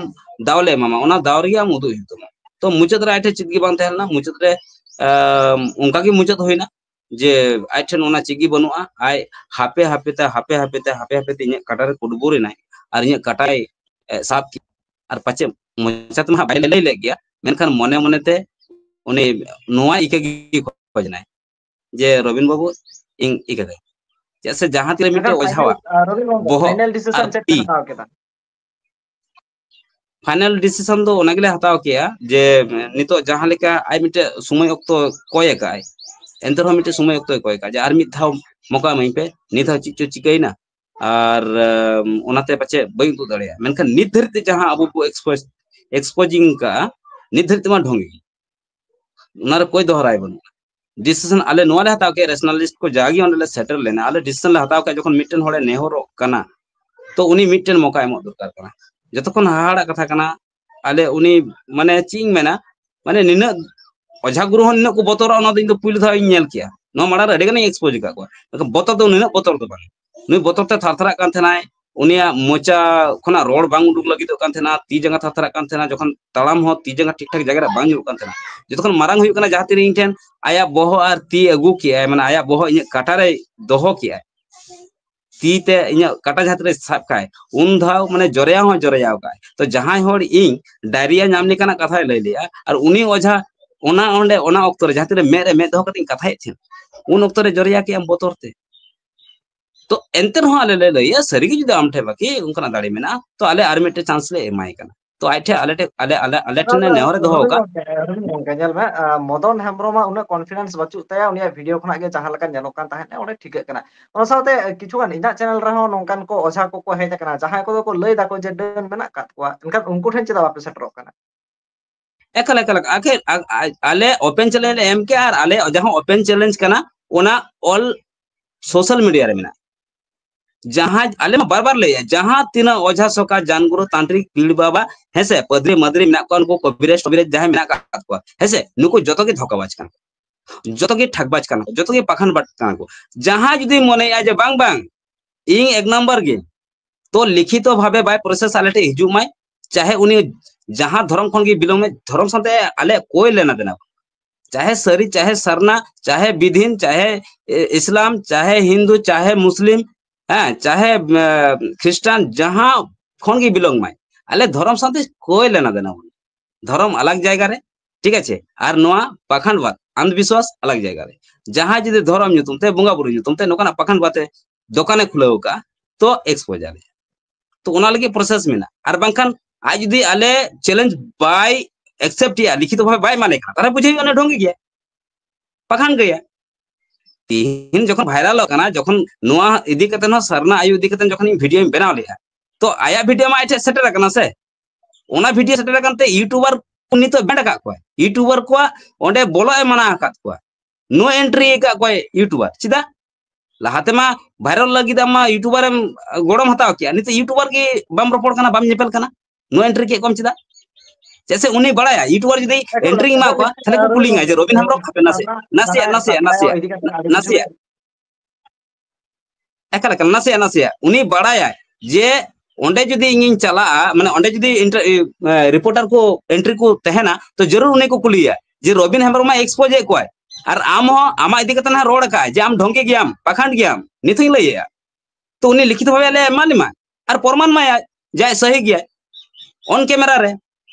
ᱫᱟᱣ ᱞᱮ ᱮᱢᱟᱢᱟ, ᱚᱱᱟ ᱫᱟᱣ ᱨᱮᱜᱮ ᱟᱢ ᱩᱫᱩᱜ ᱦᱩᱭᱩᱜ ᱛᱟᱢᱟ᱾ ᱛᱚ ᱢᱩᱪᱟᱹᱫ ᱨᱮ ᱟᱡ ᱴᱷᱮᱱ ᱪᱮᱫ ᱜᱮ ᱵᱟᱝ ᱛᱟᱦᱮᱸ ᱞᱮᱱᱟ, ᱢᱩᱪᱟᱹᱫ ᱨᱮ, ᱟᱢ, ᱚᱱᱠᱟ ᱜᱮ ᱢᱩᱪᱟᱹᱫ ᱦᱩᱭᱱᱟ᱾ ᱡᱮ ᱟᱡ ᱴᱷᱮᱱ ᱚᱱᱟ ᱪᱮᱫ ᱜᱮ ᱵᱟᱹᱱᱩᱜᱼᱟ, ᱟᱡ ᱦᱟᱯᱮ ᱦᱟᱯᱮ ᱛᱮ, ᱦᱟᱯᱮ ᱦᱟᱯᱮ ᱛᱮ, ᱦᱟᱯᱮ ᱦᱟᱯᱮ ᱛᱮ ᱤᱧᱟᱹᱜ ᱠᱟᱴᱟ ᱨᱮ ᱠᱩᱴᱵᱩᱨ ᱮᱱᱟᱭ ᱟᱨ ᱤᱧᱟᱹᱜ ᱠᱟᱴᱟᱭ, ᱮ, ᱥᱟᱵ ᱠᱮᱫ ᱟᱨ ᱯᱟᱪᱮᱫ ᱢᱚᱪᱟ ᱛᱮᱢᱟ ᱦᱟᱸᱜ ᱵᱟᱭ ᱞᱟᱹᱭ ᱞᱮᱫ ᱜᱮᱭᱟ, ᱢᱮᱱᱠᱷᱟᱱ ᱢᱚᱱᱮ ᱢᱚᱱᱮ ᱛᱮ ᱩᱱᱤ ᱱᱚᱣᱟ ᱤᱠᱟᱹ ᱜᱮ ᱠᱷᱚᱡᱽ ᱮᱱᱟᱭ ᱡᱮ, "ᱨᱚᱵᱤᱱ ᱵᱟᱹᱵᱩ, ᱤᱧ ᱤᱠᱟᱹ ᱠᱟᱹᱧ, ᱪᱮᱫᱟᱜ ᱥᱮ ᱡᱟᱦᱟᱸ ᱛᱤᱨᱮ ᱢᱤᱫᱴᱮᱡ ᱚᱡᱷᱟᱣᱟᱜ ᱵᱚᱦᱚᱜ ᱟᱨ ᱛᱤ ᱯᱷᱟᱭᱱᱮᱞ ᱰᱤᱥᱤᱥᱚᱱ ᱫᱚ ᱚᱱᱟ ᱜᱮᱞᱮ ᱦᱟᱛᱟᱣ ᱠᱮᱜᱼᱟ ᱡᱮ ᱱᱤᱛᱚᱜ ᱡᱟᱦᱟᱸ ᱞᱮᱠᱟ ᱟᱡ ᱢᱤᱫᱴᱮᱡ ᱥᱚᱢᱚᱭ ᱚᱠᱛᱚ ᱠᱚᱭ ᱟᱠᱟᱫ ᱟᱭ, ᱮᱱᱛᱮ ᱨᱮᱦᱚᱸ ᱢᱤᱫᱴᱮᱡ ᱥᱚᱢᱚᱭ ᱚᱠᱛᱚᱭ ᱠᱚᱭ ᱟᱠᱟᱫ ᱡᱮ ᱟᱨ ᱢᱤᱫ ᱫᱷᱟᱣ ᱢᱚᱠᱟ ᱮᱢᱟᱹᱧ ᱯᱮ, ᱱᱤᱛ ᱦᱚᱸ ᱪᱮᱫ ᱪᱚ ᱪᱤᱠᱟᱹᱭᱮᱱᱟ, ᱟᱨ, ᱮᱢ, ᱚᱱᱟᱛᱮ ᱯᱟᱪᱮᱫ ᱵᱟᱹᱧ ᱩᱫᱩᱜ ᱫᱟᱲᱮᱭᱟᱜᱼᱟ᱾ ᱢᱮᱱᱠᱷᱟᱱ ᱱᱤᱛ ᱫᱷᱟᱹᱨᱤᱡ ᱛᱮ ᱡᱟᱦᱟᱸ ᱟᱵᱚ ᱵᱚ expose, exposing ᱠᱟᱜᱼᱟ, ᱱᱤᱛ ᱫᱷᱟᱹᱨᱤᱡ ᱛᱮᱢᱟ ᱰᱷᱚᱝᱜᱮ ᱜᱮ᱾ ᱚᱱᱟ ᱨᱮ ᱠᱚᱭ ᱫᱚᱦᱨᱟᱭ ᱵᱟᱹᱱᱩᱜᱼᱟ᱾ ᱰᱤᱥᱤᱥᱚᱱ ᱟᱞᱮ ᱱᱚᱣᱟ ᱞᱮ ᱦᱟᱛᱟᱣ ᱠᱮᱫ, ᱨᱮᱥᱱᱟᱞᱤᱥᱴ ᱠᱚ ᱡᱟᱜᱮ ᱚᱸᱰᱮ ᱞᱮ ᱥᱮᱴᱮᱨ ᱞᱮᱱᱟ, ᱟᱞᱮ ᱰᱤᱥᱤᱥᱚᱱ ᱞᱮ ᱦᱟᱛᱟᱣ ᱠᱮᱫ, ᱡᱚᱠᱷᱚᱱ ᱢᱤᱫᱴᱮᱱ ᱦᱚᱲᱮ ᱱᱮᱦᱚᱨᱚᱜ ᱠᱟᱱᱟ, ᱛᱚ ᱩᱱᱤ ᱢᱤᱫᱴᱮᱱ ᱢᱚᱠᱟ ᱮᱢᱚᱜ ᱫᱚᱨᱠᱟᱨ ᱠᱟᱱᱟ᱾ ᱡᱚᱛᱚ ᱠᱷᱚᱱ ᱦᱟᱦᱟᱲᱟᱜ ᱠᱟᱛᱷᱟ ᱠᱟᱱᱟ, ᱟᱞᱮ ᱩᱱᱤ, ᱢᱟᱱᱮ, ᱪᱮᱫ ᱤᱧ ᱢᱮᱱᱟ, ᱢᱟᱱᱮ, ᱱᱤᱱᱟᱹᱜ ᱚᱡᱷᱟ ᱜᱩᱨᱩ ᱦᱚᱸ ᱱᱤᱱᱟᱹᱜ ᱠᱚ ᱵᱚᱛᱚᱨᱚᱜᱼᱟ, ᱚᱱᱟ ᱫᱚ ᱤᱧ ᱫᱚ ᱯᱩᱭᱞᱩ ᱫᱷᱟᱣ ᱤᱧ ᱧᱮᱞ ᱠᱮᱜᱼᱟ᱾ ᱱᱚᱣᱟ ᱢᱟᱲᱟᱝ ᱨᱮ ᱟᱹᱰᱤ ᱜᱟᱱᱤᱧ expose ᱟᱠᱟᱫ ᱠᱚᱣᱟ, ᱢᱮᱱᱠᱷᱟᱱ ᱵᱚᱛᱚᱨ ᱫᱚ ᱱᱤᱱᱟᱹᱜ ᱵᱚᱛᱚᱨ ᱫᱚ ᱵᱟᱝ᱾ ᱱᱩᱭ ᱵᱚᱛᱚᱨ ᱛᱮ ᱛᱷᱟᱨ ᱛᱷᱟᱨᱟᱜ ᱠᱟᱱ ᱛᱟᱦᱮᱱᱟᱭ, ᱩᱱᱤᱭᱟᱜ ᱢᱚᱪᱟ ᱠᱷᱚᱱᱟᱜ ᱨᱚᱲ ᱵᱟᱝ ᱩᱰᱩᱠ ᱞᱟᱹᱜᱤᱫᱚᱜ ᱠᱟᱱ ᱛᱟᱦᱮᱱᱟ, ᱛᱤ ᱡᱟᱸᱜᱟ ᱛᱷᱟᱨ ᱛᱷᱟᱨᱟᱜ ᱠᱟᱱ ᱛᱟᱦᱮᱱᱟ, ᱡᱚᱠᱷᱚᱱ ᱛᱟᱲᱟᱢ ᱦᱚᱸ ᱛᱤ ᱡᱟᱸᱜᱟ ᱴᱷᱤᱠ ᱴᱷᱟᱠ ᱡᱟᱭᱜᱟ ᱨᱮ ᱵᱟᱝ ᱧᱩᱨᱩᱜ ᱠᱟᱱ ᱛᱟᱦᱮᱱᱟ᱾ ᱡᱚᱛᱚ ᱠᱷᱚᱱ ᱢᱟᱨᱟᱝ ᱦᱩᱭᱩᱜ ᱠᱟᱱᱟ, ᱡᱟᱦᱟᱸ ᱛᱤᱨᱮ ᱤᱧ ᱴᱷᱮᱱ ᱟᱭᱟᱜ ᱵᱚᱦᱚᱜ ᱟᱨ ᱛᱤ ᱟᱹᱜᱩ ᱠᱮᱜᱼᱟᱭ, ᱢᱟᱱᱮ ᱟᱭᱟᱜ ᱵᱚᱦᱚᱜ ᱤᱧᱟᱹᱜ ᱠᱟᱴᱟ ᱨᱮ ᱫᱚᱦᱚ ᱠᱮᱜᱼᱟᱭ, ᱛᱤ ᱛᱮ ᱤᱧᱟᱹᱜ ᱠᱟᱴᱟ ᱡᱟᱦᱟᱸ ᱛᱤᱨᱮ ᱥᱟᱵ ᱠᱟᱭ, ᱩᱱ ᱫᱷᱟᱣ ᱢᱟᱱᱮ ᱡᱚᱨᱭᱟ ᱦᱚᱸ ᱡᱚᱨᱭᱟᱣ ᱠᱟᱭ᱾ ᱛᱚ ᱡᱟᱦᱟᱸᱭ ᱦᱚᱲ ᱤᱧ ᱰᱟᱭᱨᱤᱭᱟ ᱧᱟᱢ ᱞᱮᱠᱟᱱᱟᱜ ᱠᱟᱛᱷᱟᱭ ᱞᱟᱹᱭ ᱞᱮᱜᱼᱟ, ᱟᱨ ᱩᱱᱤ ᱚᱡᱷᱟ ᱚᱱᱟ ᱚᱸᱰᱮ ᱚᱱᱟ ᱚᱠᱛᱚ ᱨᱮ ᱡᱟᱦᱟᱸ ᱛᱤᱨᱮ ᱢᱮᱫ ᱨᱮ ᱢᱮᱫ ᱫᱚᱦᱚ ᱠᱟᱛᱮ ᱤᱧ ᱠᱟᱛᱷᱟᱭᱮᱫ ᱛᱟᱦᱮᱸᱫ, ᱩᱱ ᱚᱠᱛᱚ ᱨᱮ ᱡᱚᱨᱭᱟ ᱠᱮᱜ ᱟᱢ ᱵᱚᱛᱚᱨ ᱛᱮ᱾ ᱛᱚ ᱮᱱᱛᱮ ᱨᱮᱦᱚᱸ ᱟᱞᱮ ᱞᱮ ᱞᱟᱹᱭᱟ, ᱥᱟᱹᱨᱤᱜᱮ ᱡᱩᱫᱤ ᱟᱢ ᱴᱷᱮᱱ ᱵᱟᱹᱠᱤ ᱚᱱᱠᱟᱱᱟᱜ ᱫᱟᱲᱮ ᱢᱮᱱᱟᱜᱼᱟ, ᱛᱚ ᱟᱞᱮ ᱟᱨ ᱢᱤᱫᱴᱮᱱ ᱪᱟᱱᱥ ᱞᱮ ᱮᱢᱟᱭ ᱠᱟᱱᱟ᱾ ᱛᱚ ᱟᱡ ᱴᱷᱮᱱ ᱟᱞᱮ ᱴᱷᱮᱱ ᱟᱞᱮ ᱟᱞᱮ ᱟᱞᱮ ᱴᱷᱮᱱ ᱞᱮ ᱱᱮᱦᱚᱨᱮ ᱫᱚᱦᱚ ᱟᱠᱟᱫ᱾ ᱧᱮᱞ ᱢᱮ, ᱢᱚᱫᱚᱱ ᱦᱮᱢᱵᱨᱚᱢᱟᱜ ᱩᱱᱟᱹᱜ ᱠᱚᱱᱯᱷᱤᱰᱮᱱᱥ ᱵᱟᱹᱪᱩᱜ ᱛᱟᱭᱟ, ᱩᱱᱤᱭᱟᱜ ᱵᱷᱤᱰᱤᱭᱳ ᱠᱷᱚᱱᱟᱜ ᱜᱮ ᱡᱟᱦᱟᱸ ᱞᱮᱠᱟ ᱧᱮᱞᱚᱜ ᱠᱟᱱ ᱛᱟᱦᱮᱸᱫ ᱚᱸᱰᱮ ᱴᱷᱤᱠᱟᱹᱜ ᱠᱟᱱᱟ᱾ ᱚᱱᱟ ᱥᱟᱶᱛᱮ ᱠᱤᱪᱷᱩᱜᱟᱱ ᱤᱧᱟᱹᱜ ᱪᱮᱱᱮᱞ ᱨᱮᱦᱚᱸ ᱱᱚᱝᱠᱟᱱ ᱠᱚ ᱚᱡᱷᱟ ᱠᱚᱠᱚ ᱦᱮᱡ ᱟᱠᱟᱱᱟ, ᱡᱟᱦᱟᱸᱭ ᱠᱚᱫᱚ ᱠᱚ ᱞᱟᱹᱭ ᱫᱟᱠᱚ ᱡᱮ ᱰᱟᱹᱱ ᱢᱮᱱᱟᱜ ᱟᱠᱟᱫ ᱠᱚᱣᱟ, ᱮᱱᱠᱷᱟᱱ ᱩᱱᱠᱩ ᱴᱷᱮᱱ ᱪᱮᱫᱟᱜ ᱵᱟᱯᱮ ᱥᱮᱴᱮᱨᱚᱜ ᱠᱟᱱᱟ? ᱮᱠᱟᱞ ᱮᱠᱟᱞ ᱟᱞᱮ ᱳᱯᱮᱱ ᱪᱮᱞᱮᱧᱡᱽ ᱞᱮ ᱮᱢ ᱠᱮᱜᱼᱟ, ᱟᱨ ᱟᱞᱮ ᱡᱟᱦᱟᱸ ᱳᱯᱮᱱ ᱪᱮᱞᱮᱧᱡᱽ ᱠᱟᱱᱟ ᱚᱱᱟ ᱚᱞ ᱥᱳᱥᱟᱞ ᱢᱤᱰᱤᱭᱟ ᱨᱮ ᱢᱮᱱᱟᱜᱼᱟ᱾ ᱡᱟᱦᱟᱸ ᱟᱞᱮ ᱢᱟ ᱵᱟᱨ ᱵᱟᱨ ᱞᱟᱹᱭᱟ, ᱡᱟᱦᱟᱸ ᱛᱤᱱᱟᱹᱜ ᱚᱡᱷᱟ ᱥᱚᱠᱟ, ᱡᱟᱱᱜᱩᱨᱩ, ᱛᱟᱱᱛᱨᱤᱠ, ᱯᱤᱲ ᱵᱟᱵᱟ, ᱦᱮᱸᱥᱮ, ᱯᱟᱫᱽᱨᱤ ᱢᱟᱫᱽᱨᱤ ᱢᱮᱱᱟᱜ ᱠᱚᱣᱟ, ᱱᱩᱠᱩ ᱠᱚᱵᱤᱨᱟᱡᱽ ᱴᱚᱵᱤᱨᱟᱡᱽ ᱡᱟᱦᱟᱸᱭ ᱢᱮᱱᱟᱜ ᱟᱠᱟᱫ ᱠᱚᱣᱟ, ᱦᱮᱸᱥᱮ, ᱱᱩᱠᱩ ᱡᱚᱛᱚ ᱜᱮ ᱫᱷᱳᱠᱟᱵᱟᱡᱽ ᱠᱟᱱᱟ ᱠᱚ, ᱡᱚᱛᱚ ᱜᱮ ᱴᱷᱟᱠᱵᱟᱡᱽ ᱠᱟᱱᱟ ᱠᱚ, ᱡᱚᱛᱚ ᱜᱮ ᱯᱟᱠᱷᱟᱱᱵᱟᱡᱽ ᱠᱟᱱᱟ ᱠᱚ᱾ ᱡᱟᱦᱟᱸᱭ ᱡᱩᱫᱤ ᱢᱚᱱᱮᱭᱟ ᱡᱮ ᱵᱟᱝ ᱵᱟᱝ ᱤᱧ ᱮᱠ ᱱᱟᱢᱵᱟᱨ ᱜᱮ, ᱛᱚ ᱞᱤᱠᱷᱤᱛᱚ ᱵᱷᱟᱵᱮ ᱵᱟᱭ ᱯᱨᱚᱥᱮᱥ ᱟᱞᱮ ᱴᱷᱮᱱ ᱦᱤᱡᱩᱜ ᱢᱟᱭ, ᱪᱟᱦᱮ ᱩᱱᱤ ᱡᱟᱦᱟᱸ ᱫᱷᱚᱨᱚᱢ ᱠᱷᱚᱱ ᱜᱮ ᱵᱤᱞᱚᱝ ᱢᱮ, ᱫᱷᱚᱨᱚᱢ ᱥᱟᱶᱛᱮ ᱟᱞᱮ ᱠᱚᱭ ᱞᱮᱱᱟ ᱫᱮᱱᱟ, ᱪᱟᱦᱮ ᱥᱟᱹᱨᱤ, ᱪᱟᱦᱮ ᱥᱟᱨᱱᱟ, ᱪᱟᱦᱮ ᱵᱤᱫᱷᱤᱱ, ᱪᱟᱦᱮ ᱤᱥᱞᱟᱢ, ᱪᱟᱦᱮ ᱦᱤᱱᱫᱩ, ᱪᱟᱦᱮ ᱢᱩᱥᱞᱤᱢ, ᱦᱮᱸ, ᱪᱟᱦᱮ ᱠᱷᱨᱤᱥᱴᱟᱱ, ᱡᱟᱦᱟᱸ ᱠᱷᱚᱱ ᱜᱮ ᱵᱤᱞᱚᱝ ᱢᱟᱭ, ᱟᱞᱮ ᱫᱷᱚᱨᱚᱢ ᱥᱟᱶᱛᱮ ᱠᱚᱭ ᱞᱮᱱᱟ ᱫᱮᱱᱟ᱾ ᱫᱷᱚᱨᱚᱢ ᱟᱞᱟᱜᱽ ᱡᱟᱭᱜᱟ ᱨᱮ, ᱴᱷᱤᱠ ᱟᱪᱷᱮ, ᱟᱨ ᱱᱚᱣᱟ ᱯᱟᱠᱷᱟᱱᱰ ᱵᱟᱫ, ᱟᱱᱫᱷ ᱵᱤᱥᱣᱟᱥ ᱟᱞᱟᱜᱽ ᱡᱟᱭᱜᱟ ᱨᱮ᱾ ᱡᱟᱦᱟᱸᱭ ᱡᱩᱫᱤ ᱫᱷᱚᱨᱚᱢ ᱧᱩᱛᱩᱢ ᱛᱮ, ᱵᱚᱸᱜᱟ ᱵᱩᱨᱩ ᱧᱩᱛᱩᱢ ᱛᱮ ᱱᱚᱝᱠᱟᱱᱟᱜ ᱯᱟᱠᱷᱟᱱᱰ ᱵᱟᱫ ᱮ ᱫᱚᱠᱟᱱᱮ ᱠᱷᱩᱞᱟᱹᱣ ᱟᱠᱟᱫᱼᱟ, ᱛᱚ ᱮᱠᱥᱯᱳᱡ ᱟᱞᱮ᱾ ᱛᱚ ᱚᱱᱟ ᱞᱟᱹᱜᱤᱫ ᱯᱨᱚᱥᱮᱥ ᱢᱮᱱᱟᱜᱼᱟ᱾ ᱟᱨ ᱵᱟᱝᱠᱷᱟᱱ ᱟᱡ ᱡᱩᱫᱤ ᱟᱞᱮ ᱪᱮᱞᱮᱧᱡᱽ ᱵᱟᱭ ᱮᱠᱥᱮᱯᱴ ᱮᱜᱼᱟ, ᱞᱤᱠᱷᱤᱛᱚ ᱵᱷᱟᱵᱮ ᱵᱟᱭ ᱢᱟᱱᱮ ᱠᱟᱱᱟ, ᱛᱟᱦᱚᱞᱮ ᱵᱩᱡᱷᱟᱹᱣ ᱦᱩᱭᱩᱜᱼᱟ ᱩᱱᱤ ᱰᱷᱚᱝᱜᱤ ᱜᱮᱭᱟ, ᱯᱟᱠᱷᱟᱱᱰ ᱜᱮᱭᱟ᱾ ᱛᱤᱦᱤᱧ ᱡᱚᱠᱷᱚᱱ ᱵᱷᱟᱭᱨᱟᱞᱚᱜ ᱠᱟᱱᱟ, ᱡᱚᱠᱷᱚᱱ ᱱᱚᱣᱟ ᱤᱫᱤ ᱠᱟᱛᱮ ᱦᱚᱸ ᱥᱟᱨᱱᱟ ᱟᱭᱩ ᱤᱫᱤ ᱠᱟᱛᱮ ᱡᱚᱠᱷᱚᱱ ᱤᱧ ᱵᱷᱤᱰᱤᱭᱳᱧ ᱵᱮᱱᱟᱣ ᱞᱮᱜᱼᱟ, ᱛᱚ ᱟᱭᱟᱜ ᱵᱷᱤᱰᱤᱭᱳ ᱢᱟ ᱟᱡ ᱴᱷᱮᱱ ᱥᱮᱴᱮᱨ ᱟᱠᱟᱱᱟ ᱥᱮ, ᱚᱱᱟ ᱵᱷᱤᱰᱤᱭᱳ ᱥᱮᱴᱮᱨ ᱟᱠᱟᱱ ᱛᱮ ᱤᱭᱩᱴᱩᱵᱟᱨ ᱱᱤᱛᱚᱜ ᱵᱮᱱᱰ ᱟᱠᱟᱫ ᱠᱚᱣᱟᱭ, ᱤᱭᱩᱴᱩᱵᱟᱨ ᱠᱚᱣᱟᱜ ᱚᱸᱰᱮ ᱵᱚᱞᱚᱜ ᱮ ᱢᱟᱱᱟ ᱟᱠᱟᱫ ᱠᱚᱣᱟ, ᱱᱳ ᱮᱱᱴᱨᱤ ᱟᱠᱟᱫ ᱠᱚᱣᱟᱭ ᱤᱭᱩᱴᱩᱵᱟᱨ᱾ ᱪᱮᱫᱟᱜ? ᱞᱟᱦᱟ ᱛᱮᱢᱟ ᱵᱷᱟᱭᱨᱟᱞ ᱞᱟᱹᱜᱤᱫ ᱟᱢ ᱢᱟ ᱤᱭᱩᱴᱩᱵᱟᱨ ᱮᱢ ᱜᱚᱲᱚᱢ ᱦᱟᱛᱟᱣ ᱠᱮᱭᱟ, ᱱᱤᱛᱚᱜ ᱤᱭᱩᱴᱩᱵᱟᱨ ᱜᱮ ᱵᱟᱢ ᱨᱚᱯᱚᱲ ᱠᱟᱱᱟ, ᱵᱟᱢ ᱧᱮᱯᱮᱞ ᱠᱟᱱᱟ, ᱱᱳ ᱮᱱᱴᱨᱤ ᱠᱮᱫ ᱠᱚᱣᱟᱢ ᱪᱮᱫᱟᱜ? ᱪᱮᱫᱟᱜ ᱥᱮ ᱩᱱᱤ ᱵᱟᱲᱟᱭᱟ ᱤᱭᱩᱴᱩᱵᱟᱨ ᱡᱩᱫᱤ ᱮᱱᱴᱨᱤᱧ ᱮᱢᱟ ᱠᱚᱣᱟ, ᱛᱟᱦᱞᱮ ᱠᱚ ᱠᱩᱞᱤᱧᱟ ᱡᱮ ᱨᱚᱵᱤᱱ ᱦᱮᱢᱵᱨᱚᱢ ᱦᱟᱯᱮ ᱱᱟᱥᱮ ᱱᱟᱥᱮᱭᱟᱜ ᱱᱟᱥᱮᱭᱟᱜ ᱱᱟᱥᱮᱭᱟᱜ ᱱᱟᱥᱮᱭᱟᱜ ᱮᱠᱟᱞ ᱮᱠᱟᱞ ᱱᱟᱥᱮᱭᱟᱜ ᱱᱟᱥᱮᱭᱟᱜ ᱩᱱᱤ ᱵᱟᱲᱟᱭᱟᱭ ᱡᱮ ᱚᱸᱰᱮ ᱡᱩᱫᱤ ᱤᱧᱤᱧ ᱪᱟᱞᱟᱜᱼᱟ, ᱢᱟᱱᱮ ᱚᱸᱰᱮ ᱡᱩᱫᱤ ᱨᱤᱯᱳᱨᱴᱟᱨ ᱠᱚ ᱮᱱᱴᱨᱤ ᱠᱚ ᱛᱟᱦᱮᱱᱟ, ᱛᱚ ᱡᱟᱹᱨᱩᱲ ᱩᱱᱤ ᱠᱚ ᱠᱩᱞᱤᱭᱟ ᱡᱮ ᱨᱚᱵᱤᱱ ᱦᱮᱢᱵᱨᱚᱢ ᱢᱟ ᱮᱠᱥᱯᱳᱡ ᱮᱫ ᱠᱚᱣᱟᱭ, ᱟᱨ ᱟᱢ ᱦᱚᱸ ᱟᱢᱟᱜ ᱤᱫᱤ ᱠᱟᱛᱮ ᱦᱟᱸᱜ ᱨᱚᱲ ᱟᱠᱟᱫ ᱡᱮ ᱟᱢ ᱰᱷᱚᱝᱜᱤ ᱜᱮᱭᱟᱢ, ᱯᱟᱠᱷᱟᱱᱰ ᱜᱮᱭᱟᱢ, ᱱᱤᱛ ᱦᱚᱸᱧ ᱞᱟᱹᱭᱮᱫᱼᱟ᱾ ᱛᱚ ᱩᱱᱤ ᱞᱤᱠᱷᱤᱛ ᱵᱷᱟᱵᱮ ᱟᱞᱮ ᱮᱢᱟ ᱞᱮᱢᱟ ᱟᱨ ᱯᱨᱚᱢᱟᱱ ᱢᱟᱭᱟ ᱡᱟᱭ ᱥᱟᱹᱦᱤ ᱜᱮᱭᱟᱭ ᱚᱱ ᱠᱮᱢᱮᱨᱟ ᱨᱮ᱾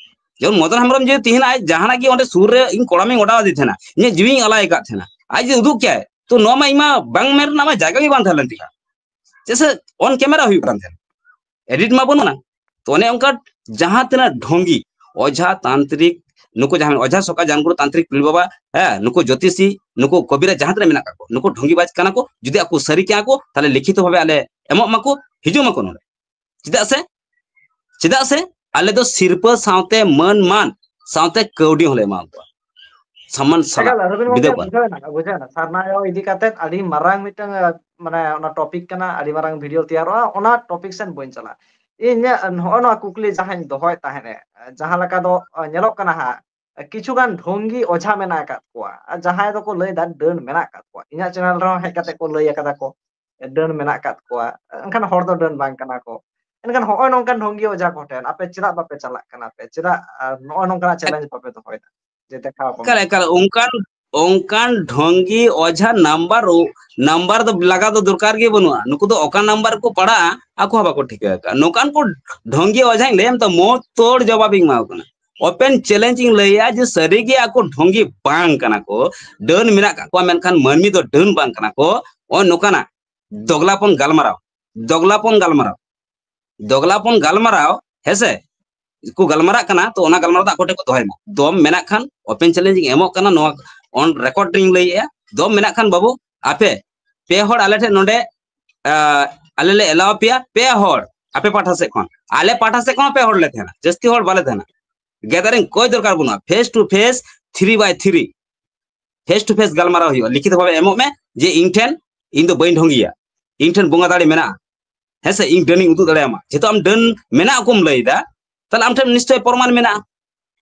ᱡᱮᱢᱚᱱ ᱢᱚᱫᱚᱱ ᱦᱮᱢᱵᱨᱚᱢ ᱡᱩᱫᱤ ᱛᱤᱦᱤᱧ ᱟᱡ ᱡᱟᱦᱟᱱᱟᱜ ᱜᱮ ᱚᱸᱰᱮ ᱥᱩᱨ ᱨᱮ ᱤᱧ ᱠᱚᱲᱟᱢᱤᱧ ᱚᱰᱟᱣ ᱟᱫᱮ ᱛᱟᱦᱮᱱᱟ, ᱤᱧᱟᱹᱜ ᱡᱤᱣᱤᱧ ᱟᱞᱟᱭ ᱟᱠᱟᱫ ᱛᱟᱦᱮᱱᱟ, ᱟᱡ ᱡᱩᱫᱤ ᱩᱫᱩᱜ ᱠᱮᱭᱟᱭ, ᱛᱚ ᱱᱚᱣᱟ ᱢᱟ ᱤᱧ ᱢᱟ ᱵᱟᱝ ᱢᱮᱱ ᱨᱮᱱᱟᱜ ᱢᱟ ᱡᱟᱭᱜᱟ ᱜᱮ ᱵᱟᱝ ᱛᱟᱦᱮᱸ ᱞᱮᱱ ᱛᱤᱧᱟ᱾ ᱪᱮᱫᱟᱜ ᱥᱮ ᱚᱱ ᱠᱮᱢᱮᱨᱟ ᱦᱩᱭᱩᱜ ᱠᱟᱱ ᱛᱟᱦᱮᱱᱟ, ᱮᱰᱤᱴ ᱢᱟ ᱵᱟᱹᱱᱩᱜᱼᱟ᱾ ᱛᱚ ᱚᱱᱮ ᱚᱱᱠᱟ ᱡᱟᱦᱟᱸ ᱛᱤᱱᱟᱹᱜ ᱰᱷᱚᱝᱜᱤ, ᱚᱡᱷᱟ, ᱛᱟᱱᱛᱨᱤᱠ, ᱱᱩᱠᱩ ᱡᱟᱦᱟᱸ ᱚᱡᱷᱟ ᱥᱚᱠᱟ ᱡᱟᱱᱜᱩᱨᱩ ᱛᱟᱱᱛᱨᱤᱠ ᱯᱤᱲ ᱵᱟᱵᱟ, ᱦᱮᱸ, ᱱᱩᱠᱩ ᱡᱳᱛᱤᱥᱤ, ᱱᱩᱠᱩ ᱠᱚᱵᱤᱨᱟ ᱡᱟᱦᱟᱸ ᱛᱤᱱᱟᱹᱜ ᱢᱮᱱᱟᱜ ᱠᱟᱜ ᱠᱚ, ᱱᱩᱠᱩ ᱰᱷᱚᱝᱜᱤ ᱵᱟᱡᱽ ᱠᱟᱱᱟ ᱠᱚ᱾ ᱡᱩᱫᱤ ᱟᱠᱚ ᱥᱟᱹᱨᱤ ᱠᱮᱭᱟ ᱠᱚ, ᱛᱟᱦᱞᱮ ᱞᱤᱠᱷᱤᱛᱚ ᱵᱷᱟᱵᱮ ᱟᱞᱮ ᱮᱢᱚᱜ ᱢᱟᱠᱚ, ᱦᱤᱡᱩᱜ ᱢᱟᱠᱚ ᱱᱚᱰᱮ᱾ ᱪᱮᱫᱟᱜ ᱥᱮ, ᱪᱮᱫᱟᱜ ᱥᱮ ᱟᱞᱮ ᱫᱚ ᱥᱤᱨᱯᱟᱹ ᱥᱟᱶᱛᱮ ᱢᱟᱹᱱ ᱢᱟᱱ ᱥᱟᱶᱛᱮ ᱠᱟᱹᱣᱰᱤ ᱦᱚᱸᱞᱮ ᱮᱢᱟ ᱠᱚᱣᱟ᱾ ᱥᱚᱢᱢᱟᱱ ᱥᱟᱞᱟᱜ ᱮᱠᱟᱞ, ᱨᱚᱵᱤᱱ ᱵᱤᱫᱟᱹ ᱜᱚᱢᱠᱮ, ᱠᱚᱣᱟ᱾ ᱵᱩᱡᱷᱟᱹᱣ ᱮᱱᱟ, ᱵᱩᱡᱷᱟᱹᱣ ᱮᱱᱟ᱾ ᱥᱟᱨᱱᱟ ᱟᱭᱳ ᱤᱫᱤ ᱠᱟᱛᱮ ᱟᱹᱰᱤ ᱢᱟᱨᱟᱝ ᱢᱤᱫᱴᱟᱝ, ᱮ, ᱢᱟᱱᱮ ᱚᱱᱟ ᱴᱚᱯᱤᱠ ᱠᱟᱱᱟ, ᱟᱹᱰᱤ ᱢᱟᱨᱟᱝ ᱵᱷᱤᱰᱤᱭᱳ ᱛᱮᱭᱟᱨᱚᱜᱼᱟ, ᱚᱱᱟ ᱴᱚᱯᱤᱠ ᱥᱮᱫ ᱵᱟᱹᱧ ᱪᱟᱞᱟᱜᱼᱟ᱾ ᱤᱧᱟᱹᱜ ᱱᱚᱜᱼᱚ ᱱᱚᱣᱟ ᱠᱩᱠᱞᱤ ᱡᱟᱦᱟᱸᱧ ᱫᱚᱦᱚᱭᱮᱫ ᱛᱟᱦᱮᱸᱫ, ᱮ, ᱡᱟᱦᱟᱸ ᱞᱮᱠᱟ ᱫᱚ, ᱮ, ᱧᱮᱞᱚᱜ ᱠᱟᱱᱟ ᱦᱟᱸᱜ, ᱮ, ᱠᱤᱪᱷᱩ ᱜᱟᱱ ᱰᱷᱚᱝᱜᱤ ᱚᱡᱷᱟ ᱢᱮᱱᱟᱜ ᱟᱠᱟᱫ ᱠᱚᱣᱟ, ᱟᱨ ᱡᱟᱦᱟᱸᱭ ᱫᱚᱠᱚ ᱞᱟᱹᱭ ᱮᱫᱟ ᱰᱟᱹᱱ ᱢᱮᱱᱟᱜ ᱟᱠᱟᱫ ᱠᱚᱣᱟ᱾ ᱤᱧᱟᱹᱜ ᱪᱮᱱᱮᱞ ᱨᱮᱦᱚᱸ ᱦᱮᱡ ᱠᱟᱛᱮ ᱠᱚ ᱞᱟᱹᱭ ᱟᱠᱟᱫᱟ ᱠᱚ, ᱰᱟᱹᱱ ᱢᱮᱱᱟᱜ ᱟᱠᱟᱫ ᱠᱚᱣᱟ, ᱮᱱᱠᱷᱟᱱ ᱦᱚᱲ ᱫᱚ ᱰᱟᱹᱱ ᱵᱟᱝ ᱠᱟᱱᱟ ᱠᱚ᱾ ᱮᱱᱠᱷᱟᱱ ᱦᱚᱸᱜᱼᱚᱭ ᱱᱚᱝᱠᱟᱱ ᱰᱷᱚᱝᱜᱤ ᱚᱡᱷᱟ ᱠᱚ ᱴᱷᱮᱱ ᱟᱯᱮ ᱪᱮᱫᱟᱜ ᱵᱟᱯᱮ ᱪᱟᱞᱟᱜ ᱠᱟᱱᱟ ᱯᱮ? ᱪᱮᱫᱟᱜ, ᱟᱨ, ᱱᱚᱜᱼᱚᱭ ᱱᱚᱝᱠᱟᱱᱟᱜ ᱪᱮᱞᱮᱧᱡᱽ ᱵᱟᱯᱮ ᱫᱚᱦᱚᱭᱮᱫᱟ ᱡᱮ ᱫᱮᱠᱷᱟᱣ ᱟᱠᱚ ᱮᱠᱟᱞ, ᱢᱮ? ᱮᱠᱟᱞ, ᱚᱱᱠᱟᱱ, ᱚᱱᱠᱟᱱ ᱰᱷᱚᱝᱜᱤ ᱚᱡᱷᱟ ᱱᱟᱢᱵᱟᱨ ᱳ-, ᱱᱟᱢᱵᱟᱨ ᱫᱚ ᱞᱟᱜᱟᱣ ᱫᱚ ᱫᱚᱨᱠᱟᱨ ᱜᱮ ᱵᱟᱹᱱᱩᱜᱼᱟ᱾ ᱱᱩᱠᱩ ᱫᱚ ᱚᱠᱟ ᱱᱟᱢᱵᱟᱨ ᱨᱮᱠᱚ ᱯᱟᱲᱟᱜᱼᱟ, ᱟᱠᱚ ᱦᱚᱸ ᱵᱟᱠᱚ ᱴᱷᱤᱠᱟᱹ ᱟᱠᱟᱫᱼᱟ᱾ ᱱᱚᱝᱠᱟᱱ ᱠᱚ ᱰᱷᱚᱝᱜᱤ ᱚᱡᱷᱟᱧ ᱞᱟᱹᱭᱟᱢ ᱛᱚ, ᱢᱚᱡᱽ ᱛᱚᱲ ᱡᱚᱵᱟᱵ ᱤᱧ ᱮᱢᱟ ᱠᱚ ᱠᱟᱱᱟ᱾ ᱳᱯᱮᱱ ᱪᱮᱞᱮᱧᱡᱽ ᱤᱧ ᱞᱟᱹᱭᱟ ᱡᱮ ᱥᱟᱹᱨᱤᱜᱮ ᱟᱠᱚ ᱰᱷᱚᱝᱜᱤ ᱵᱟᱝ ᱠᱟᱱᱟ ᱠᱚ, ᱰᱟᱹᱱ ᱢᱮᱱᱟᱜ ᱠᱟᱜ ᱠᱚᱣᱟ, ᱢᱮᱱᱠᱷᱟᱱ ᱢᱟᱹᱱᱢᱤ ᱫᱚ ᱰᱟᱹᱱ ᱵᱟᱝ ᱠᱟᱱᱟ ᱠᱚ᱾ ᱱᱚᱜᱼᱚᱭ ᱱᱚᱝᱠᱟᱱᱟᱜ ᱫᱚᱜᱽᱞᱟᱯᱚᱱ ᱜᱟᱞᱢᱟᱨᱟᱣ, ᱫᱚᱜᱽᱞᱟᱯᱚᱱ ᱜᱟᱞᱢᱟᱨᱟᱣ, ᱫᱚᱜᱽᱞᱟᱯᱚᱱ ᱜᱟᱞᱢᱟᱨᱟᱣ, ᱦᱮᱸᱥᱮ? ᱠᱚ ᱜᱟᱞᱢᱟᱨᱟᱜ ᱠᱟᱱᱟ, ᱛᱚ ᱚᱱᱟ ᱜᱟᱞᱢᱟᱨᱟᱣ ᱫᱚ ᱟᱠᱚ ᱴᱷᱮᱱ ᱠᱚ ᱫᱚᱦᱚᱭ ᱢᱟ᱾ ᱫᱚᱢ ᱢᱮᱱᱟᱜ ᱠᱷᱟᱱ ᱳᱯᱮᱱ ᱪᱮᱞᱮᱧᱡᱽ ᱤᱧ ᱮᱢᱚᱜ ᱠᱟᱱᱟ, ᱱᱚᱣᱟ ᱚᱱ ᱨᱮᱠᱚᱨᱰ ᱨᱤᱧ ᱞᱟᱹᱭᱮᱜᱼᱟ, ᱫᱚᱢ ᱢᱮᱱᱟᱜ ᱠᱷᱟᱱ ᱵᱟᱹᱵᱩ, ᱟᱯᱮ ᱯᱮ ᱦᱚᱲ ᱟᱞᱮ ᱴᱷᱮᱱ ᱱᱚᱰᱮ, ᱟᱸ, ᱟᱞᱮ ᱞᱮ ᱮᱞᱟᱣ ᱯᱮᱭᱟ, ᱯᱮ ᱦᱚᱲ ᱟᱯᱮ ᱯᱟᱦᱴᱟ ᱥᱮᱫ ᱠᱷᱚᱱ, ᱟᱞᱮ ᱯᱟᱦᱴᱟ ᱥᱮᱫ ᱠᱷᱚᱱ ᱯᱮ ᱦᱚᱲ ᱞᱮ ᱛᱟᱦᱮᱱᱟ, ᱡᱟᱹᱥᱛᱤ ᱦᱚᱲ ᱵᱟᱞᱮ ᱛᱟᱦᱮᱱᱟ᱾ ᱜᱮᱫᱟᱨᱤᱝ ᱠᱚᱭ ᱫᱚᱨᱠᱟᱨ ᱵᱟᱹᱱᱩᱜᱼᱟ, face to face, three by three, face to face ᱜᱟᱞᱢᱟᱨᱟᱣ ᱦᱩᱭᱩᱜᱼᱟ᱾ ᱞᱤᱠᱷᱤᱛ ᱵᱷᱟᱵᱮ ᱮᱢᱚᱜ ᱢᱮ ᱡᱮ ᱤᱧ ᱴᱷᱮᱱ, ᱤᱧ ᱫᱚ ᱵᱟᱹᱧ ᱰᱷᱚᱝᱜᱤᱭᱟ, ᱤᱧ ᱴᱷᱮᱱ ᱵᱚᱸᱜᱟ ᱫᱟᱲᱮ ᱢᱮᱱᱟᱜᱼᱟ, ᱦᱮᱸ ᱥᱮ, ᱤᱧ ᱰᱟᱹᱱᱤᱧ ᱩᱫᱩᱜ ᱫᱟᱲᱮᱭᱟᱢᱟ᱾ ᱡᱮᱦᱮᱛᱩ ᱟᱢ ᱰᱟᱹᱱ ᱢᱮᱱᱟᱜ ᱠᱚᱢ ᱞᱟᱹᱭᱫᱟ, ᱛᱟᱦᱞᱮ ᱟᱢ ᱴᱷᱮᱱ ᱱᱤᱥᱪᱚᱭ ᱯᱨᱚᱢᱟᱱ ᱢᱮᱱᱟᱜᱼᱟ᱾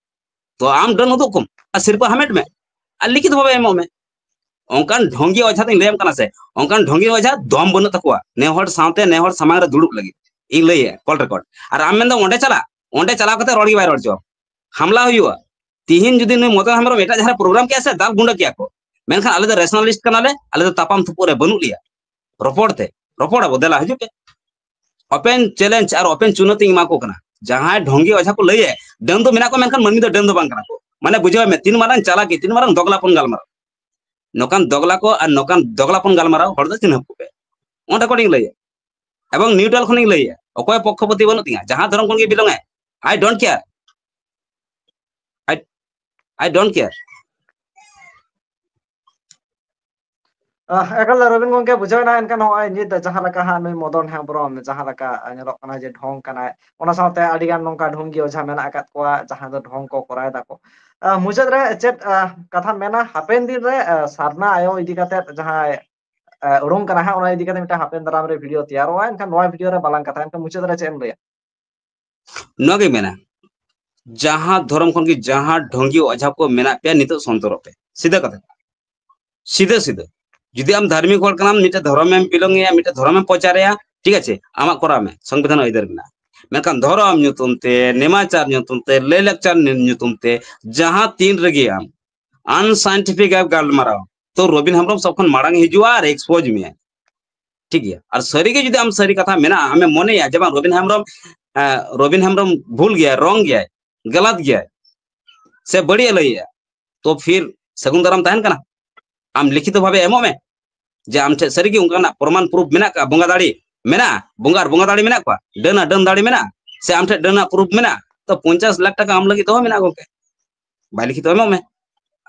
ᱛᱚ ᱟᱢ ᱰᱟᱹᱱ ᱩᱫᱩᱜ ᱠᱚᱢ ᱟᱨ ᱥᱤᱨᱯᱟᱹ ᱦᱟᱢᱮᱴ ᱢᱮ ᱟᱨ ᱞᱤᱠᱷᱤᱛ ᱵᱷᱟᱵᱮ ᱮᱢᱚᱜ ᱢᱮ᱾ ᱚᱱᱠᱟᱱ ᱰᱷᱚᱝᱜᱤ ᱚᱡᱷᱟ ᱫᱚᱧ ᱞᱟᱹᱭᱟᱢ ᱠᱟᱱᱟ ᱥᱮ, ᱚᱱᱠᱟᱱ ᱰᱷᱚᱝᱜᱤ ᱚᱡᱷᱟ ᱫᱚᱢ ᱵᱟᱹᱱᱩᱜ ᱛᱟᱠᱚᱣᱟ ᱱᱮ ᱦᱚᱲ ᱥᱟᱶᱛᱮ ᱱᱮ ᱦᱚᱲ ᱥᱟᱢᱟᱝ ᱨᱮ ᱫᱩᱲᱩᱵ ᱞᱟᱹᱜᱤᱫ᱾ ᱤᱧ ᱞᱟᱹᱭᱟ ᱠᱚᱞ ᱨᱮᱠᱚᱨᱰ, ᱟᱨ ᱟᱢ ᱢᱮᱱᱫᱟᱢ ᱚᱸᱰᱮ ᱪᱟᱞᱟᱜ, ᱚᱸᱰᱮ ᱪᱟᱞᱟᱣ ᱠᱟᱛᱮ ᱨᱚᱲ ᱜᱮ ᱵᱟᱭ ᱨᱚᱲ ᱦᱚᱪᱚ, ᱦᱟᱢᱞᱟ ᱦᱩᱭᱩᱜᱼᱟ᱾ ᱛᱤᱦᱤᱧ ᱡᱩᱫᱤ ᱱᱩᱭ ᱢᱚᱫᱚᱱ ᱦᱮᱢᱵᱨᱚᱢ ᱮᱴᱟᱜ ᱡᱟᱦᱟᱸ ᱨᱮ ᱯᱨᱳᱜᱨᱟᱢ ᱠᱮᱭᱟ ᱥᱮ, ᱫᱟᱞ ᱜᱩᱸᱰᱟᱹ ᱠᱮᱭᱟ ᱠᱚ, ᱢᱮᱱᱠᱷᱟᱱ ᱟᱞᱮ ᱫᱚ ᱨᱮᱥᱚᱱᱟᱞᱤᱥᱴ ᱠᱟᱱᱟᱞᱮ, ᱟᱞᱮ ᱫᱚ ᱛᱟᱯᱟᱢ ᱛᱩᱯᱩᱜ ᱨᱮ ᱵᱟᱹᱱᱩᱜ ᱞᱮᱭᱟ᱾ ᱨᱚᱯᱚᱲ ᱛᱮ ᱨᱚᱯᱚᱲ ᱟᱵᱚ, ᱫᱮᱞᱟ ᱦᱤᱡᱩᱜ ᱯᱮ᱾ ᱳᱯᱮᱱ ᱪᱮᱞᱮᱧᱡᱽ ᱟᱨ ᱳᱯᱮᱱ ᱪᱩᱱᱚᱣᱛᱤᱧ ᱮᱢᱟ ᱠᱚ ᱠᱟᱱᱟ᱾ ᱡᱟᱦᱟᱸᱭ ᱰᱷᱚᱝᱜᱤ ᱚᱡᱷᱟ ᱠᱚ ᱞᱟᱹᱭᱮᱫ, ᱰᱟᱹᱱ ᱫᱚ ᱢᱮᱱᱟᱜ ᱠᱚ, ᱢᱮᱱᱠᱷᱟᱱ ᱢᱟᱹᱱᱢᱤ ᱫᱚ ᱰᱟᱹᱱ ᱫᱚ ᱵᱟᱝ ᱠᱟᱱᱟ ᱠᱚ᱾ ᱢᱟᱱᱮ ᱵᱩᱡᱷᱟᱹᱣ ᱢᱮ, ᱛᱤᱱ ᱢᱟᱨᱟᱝ ᱪᱟᱞᱟᱠᱤ, ᱛᱤᱱ ᱢᱟᱨᱟᱝ ᱫᱚᱜᱽᱞᱟᱯᱚᱱ ᱜᱟᱞᱢᱟᱨᱟᱣ᱾ ᱱᱚᱝᱠᱟᱱ ᱫᱚᱜᱽᱞᱟ ᱠᱚ ᱟᱨ ᱱᱚᱝᱠᱟᱱ ᱫᱚᱜᱽᱞᱟᱯᱚᱱ ᱜᱟᱞᱢᱟᱨᱟᱣ ᱦᱚᱲ ᱫᱚ ᱪᱤᱱᱦᱟᱹᱯ ᱠᱚᱯᱮ᱾ ᱚᱸᱰᱮ ᱠᱷᱚᱱᱤᱧ ᱞᱟᱹᱭᱟ, ᱮᱵᱚᱝ ᱱᱤᱭᱩᱴᱨᱟᱞ ᱠᱷᱚᱱᱤᱧ ᱞᱟᱹᱭᱟ, ᱚᱠᱚᱭ ᱯᱚᱠᱠᱷᱚᱯᱚᱛᱤ ᱵᱟᱹᱱᱩᱜ ᱛᱤᱧᱟ, ᱡᱟᱦᱟᱸ ᱫᱷᱚᱨᱚᱢ ᱠᱷᱚᱱ ᱜᱮ ᱵᱤᱞᱚᱝ ᱟᱭ, I don't care. I, I don't care. ᱮᱠᱟᱞ ᱨᱚᱵᱤᱱ ᱜᱚᱝᱠᱮ, ᱵᱩᱡᱷᱟᱹᱣ ᱮᱱᱟ᱾ ᱮᱱᱠᱷᱟᱱ ᱱᱚᱜᱼᱚᱭ ᱱᱤᱛ ᱡᱟᱦᱟᱸ ᱞᱮᱠᱟ ᱦᱟᱸᱜ ᱱᱩᱭ ᱢᱚᱫᱚᱱ ᱦᱮᱢᱵᱨᱚᱢ ᱡᱟᱦᱟᱸ ᱞᱮᱠᱟ ᱧᱮᱞᱚᱜ ᱠᱟᱱᱟ ᱡᱮ ᱰᱷᱚᱝ ᱠᱟᱱᱟᱭ, ᱚᱱᱟ ᱥᱟᱶᱛᱮ ᱟᱹᱰᱤ ᱜᱟᱱ ᱱᱚᱝᱠᱟ ᱰᱷᱚᱝᱜᱤ ᱚᱡᱷᱟ ᱢᱮᱱᱟᱜ ᱟᱠᱟᱫ ᱠᱚᱣᱟ ᱡᱟᱦᱟᱸ ᱫᱚ ᱰᱷᱚᱝ ᱠᱚ ᱠᱚᱨᱟᱣ ᱫᱟᱠᱚ᱾ ᱢᱩᱪᱟᱹᱫ ᱨᱮ ᱪᱮᱫ ᱠᱟᱛᱷᱟᱢ ᱢᱮᱱᱟ ᱦᱟᱯᱮᱱ ᱫᱤᱱ ᱨᱮ ᱥᱟᱨᱱᱟ ᱟᱭᱳ ᱤᱫᱤ ᱠᱟᱛᱮ ᱡᱟᱦᱟᱸᱭ ᱩᱰᱩᱝ ᱠᱟᱱᱟ ᱦᱟᱸᱜ, ᱚᱱᱟ ᱤᱫᱤ ᱠᱟᱛᱮ ᱢᱤᱫᱴᱟᱝ ᱦᱟᱯᱮᱱ ᱫᱟᱨᱟᱢ ᱨᱮ ᱵᱷᱤᱰᱤᱭᱳ ᱛᱮᱭᱟᱨᱚᱜᱼᱟ, ᱮᱱᱠᱷᱟᱱ ᱱᱚᱣᱟ ᱵᱷᱤᱰᱤᱭᱳ ᱨᱮ ᱵᱟᱞᱟᱝ ᱠᱟᱛᱷᱟ, ᱮᱱᱠᱷᱟᱱ ᱢᱩᱪᱟᱹᱫ ᱨᱮ ᱪᱮᱫ ᱮᱢ ᱞᱟᱹᱭᱟ? ᱱᱚᱣᱟ ᱜᱮ ᱢᱮᱱᱟ, ᱡᱟᱦᱟᱸ ᱫᱷᱚᱨᱚᱢ ᱠᱷᱚᱱ ᱜᱮ ᱡᱟᱦᱟᱸ ᱰᱷᱚᱝᱜᱤ ᱚᱡᱷᱟ ᱠᱚ ᱢᱮᱱᱟᱜ ᱯᱮᱭᱟ, ᱱᱤᱛᱚᱜ ᱥᱚᱱᱛᱚᱨᱚᱜ ᱯᱮ᱾ ᱥᱤᱫᱷᱟᱹ ᱠᱟᱛᱷᱟ, ᱥᱤᱫᱷᱟᱹ ᱥᱤᱫᱷᱟᱹ᱾ ᱡᱩᱫᱤ ᱟᱢ ᱫᱷᱟᱨᱢᱤᱠ ᱦᱚᱲ ᱠᱟᱱᱟᱢ, ᱢᱤᱫᱴᱮᱱ ᱫᱷᱚᱨᱚᱢᱮᱢ ᱵᱤᱞᱚᱝ ᱮᱭᱟ, ᱢᱤᱫᱴᱮᱱ ᱫᱷᱚᱨᱚᱢᱮᱢ ᱯᱨᱚᱪᱟᱨᱮᱭᱟ, ᱴᱷᱤᱠ ᱟᱪᱷᱮ, ᱟᱢᱟᱜ ᱠᱚᱨᱟᱣ ᱢᱮ, ᱥᱚᱝᱵᱤᱫᱷᱟᱱ ᱟᱹᱭᱫᱟᱹᱨ ᱢᱮᱱᱟᱜᱼᱟ᱾ ᱢᱮᱱᱠᱷᱟᱱ ᱫᱷᱚᱨᱚᱢ ᱧᱩᱛᱩᱢ ᱛᱮ, ᱱᱮᱢᱟᱪᱟᱨ ᱧᱩᱛᱩᱢ ᱛᱮ, ᱞᱟᱹᱭ ᱞᱟᱠᱪᱟᱨ ᱧᱩᱛᱩᱢ ᱛᱮ ᱡᱟᱦᱟᱸ ᱛᱤᱱ ᱨᱮᱜᱮ ᱟᱢ ᱟᱱᱥᱟᱭᱮᱱᱴᱤᱯᱷᱤᱠ ᱮ ᱜᱟᱞᱢᱟᱨᱟᱣ, ᱛᱚ ᱨᱚᱵᱤᱱ ᱦᱮᱢᱵᱨᱚᱢ ᱥᱚᱵ ᱠᱷᱚᱱ ᱢᱟᱲᱟᱝ ᱦᱤᱡᱩᱜᱼᱟ ᱟᱨ ᱮᱠᱥᱯᱳᱡᱽ ᱢᱮᱭᱟ᱾ ᱴᱷᱤᱠ ᱜᱮᱭᱟ? ᱟᱨ ᱥᱟᱹᱨᱤ ᱜᱮ ᱡᱩᱫᱤ ᱟᱢ ᱥᱟᱹᱨᱤ ᱠᱟᱛᱷᱟ ᱢᱮᱱᱟᱜᱼᱟ, ᱟᱢᱮᱢ ᱢᱚᱱᱮᱭᱟ ᱡᱮ ᱵᱟᱝ ᱨᱚᱵᱤᱱ ᱦᱮᱢᱵᱨᱚᱢ, ᱨᱚᱵᱤᱱ ᱦᱮᱢᱵᱨᱚᱢ ᱵᱷᱩᱞ ᱜᱮᱭᱟᱭ, ᱨᱚᱝ ᱜᱮᱭᱟᱭ, ᱜᱟᱞᱟᱛ ᱜᱮᱭᱟᱭ, ᱥᱮ ᱵᱟᱹᱲᱤᱡ ᱮ ᱞᱟᱹᱭᱮᱜᱼᱟ, ᱛᱚ ᱯᱷᱤᱨ ᱥᱟᱹᱜᱩᱱ ᱫᱟᱨᱟᱢ ᱛᱟᱦᱮᱱ ᱠᱟᱱᱟ᱾ ᱟᱢ ᱞᱤᱠᱷᱤᱛᱚ ᱵᱷᱟᱵᱮ ᱮᱢᱚᱜ ᱢᱮ ᱡᱮ ᱟᱢ ᱴᱷᱮᱱ ᱥᱟᱹᱨᱤ ᱜᱮ ᱚᱱᱠᱟᱱᱟᱜ ᱯᱨᱚᱢᱟᱱ ᱯᱨᱩᱯ ᱢᱮᱱᱟᱜ ᱠᱟᱜᱼᱟ, ᱵᱚᱸᱜᱟ ᱫᱟᱲᱮ ᱢᱮᱱᱟᱜᱼᱟ, ᱵᱚᱸᱜᱟ ᱟᱨ ᱵᱚᱸᱜᱟ ᱫᱟᱲᱮ ᱢᱮᱱᱟᱜ ᱠᱚᱣᱟ, ᱰᱟᱹᱱ ᱟᱨ ᱰᱟᱹᱱ ᱫᱟᱲᱮ ᱢᱮᱱᱟᱜᱼᱟ, ᱥᱮ ᱟᱢ ᱴᱷᱮᱱ ᱰᱟᱹᱱᱟᱜ ᱯᱨᱩᱯ ᱢᱮᱱᱟᱜᱼᱟ, ᱛᱚ ᱯᱚᱧᱪᱟᱥ ᱞᱟᱠᱷ ᱴᱟᱠᱟ ᱟᱢ ᱞᱟᱹᱜᱤᱫ ᱫᱚᱦᱚ ᱢᱮᱱᱟᱜᱼᱟ ᱜᱚᱝᱠᱮ᱾ ᱵᱟᱭ ᱞᱤᱠᱷᱤᱛᱚ ᱮᱢᱚᱜ ᱢᱮ᱾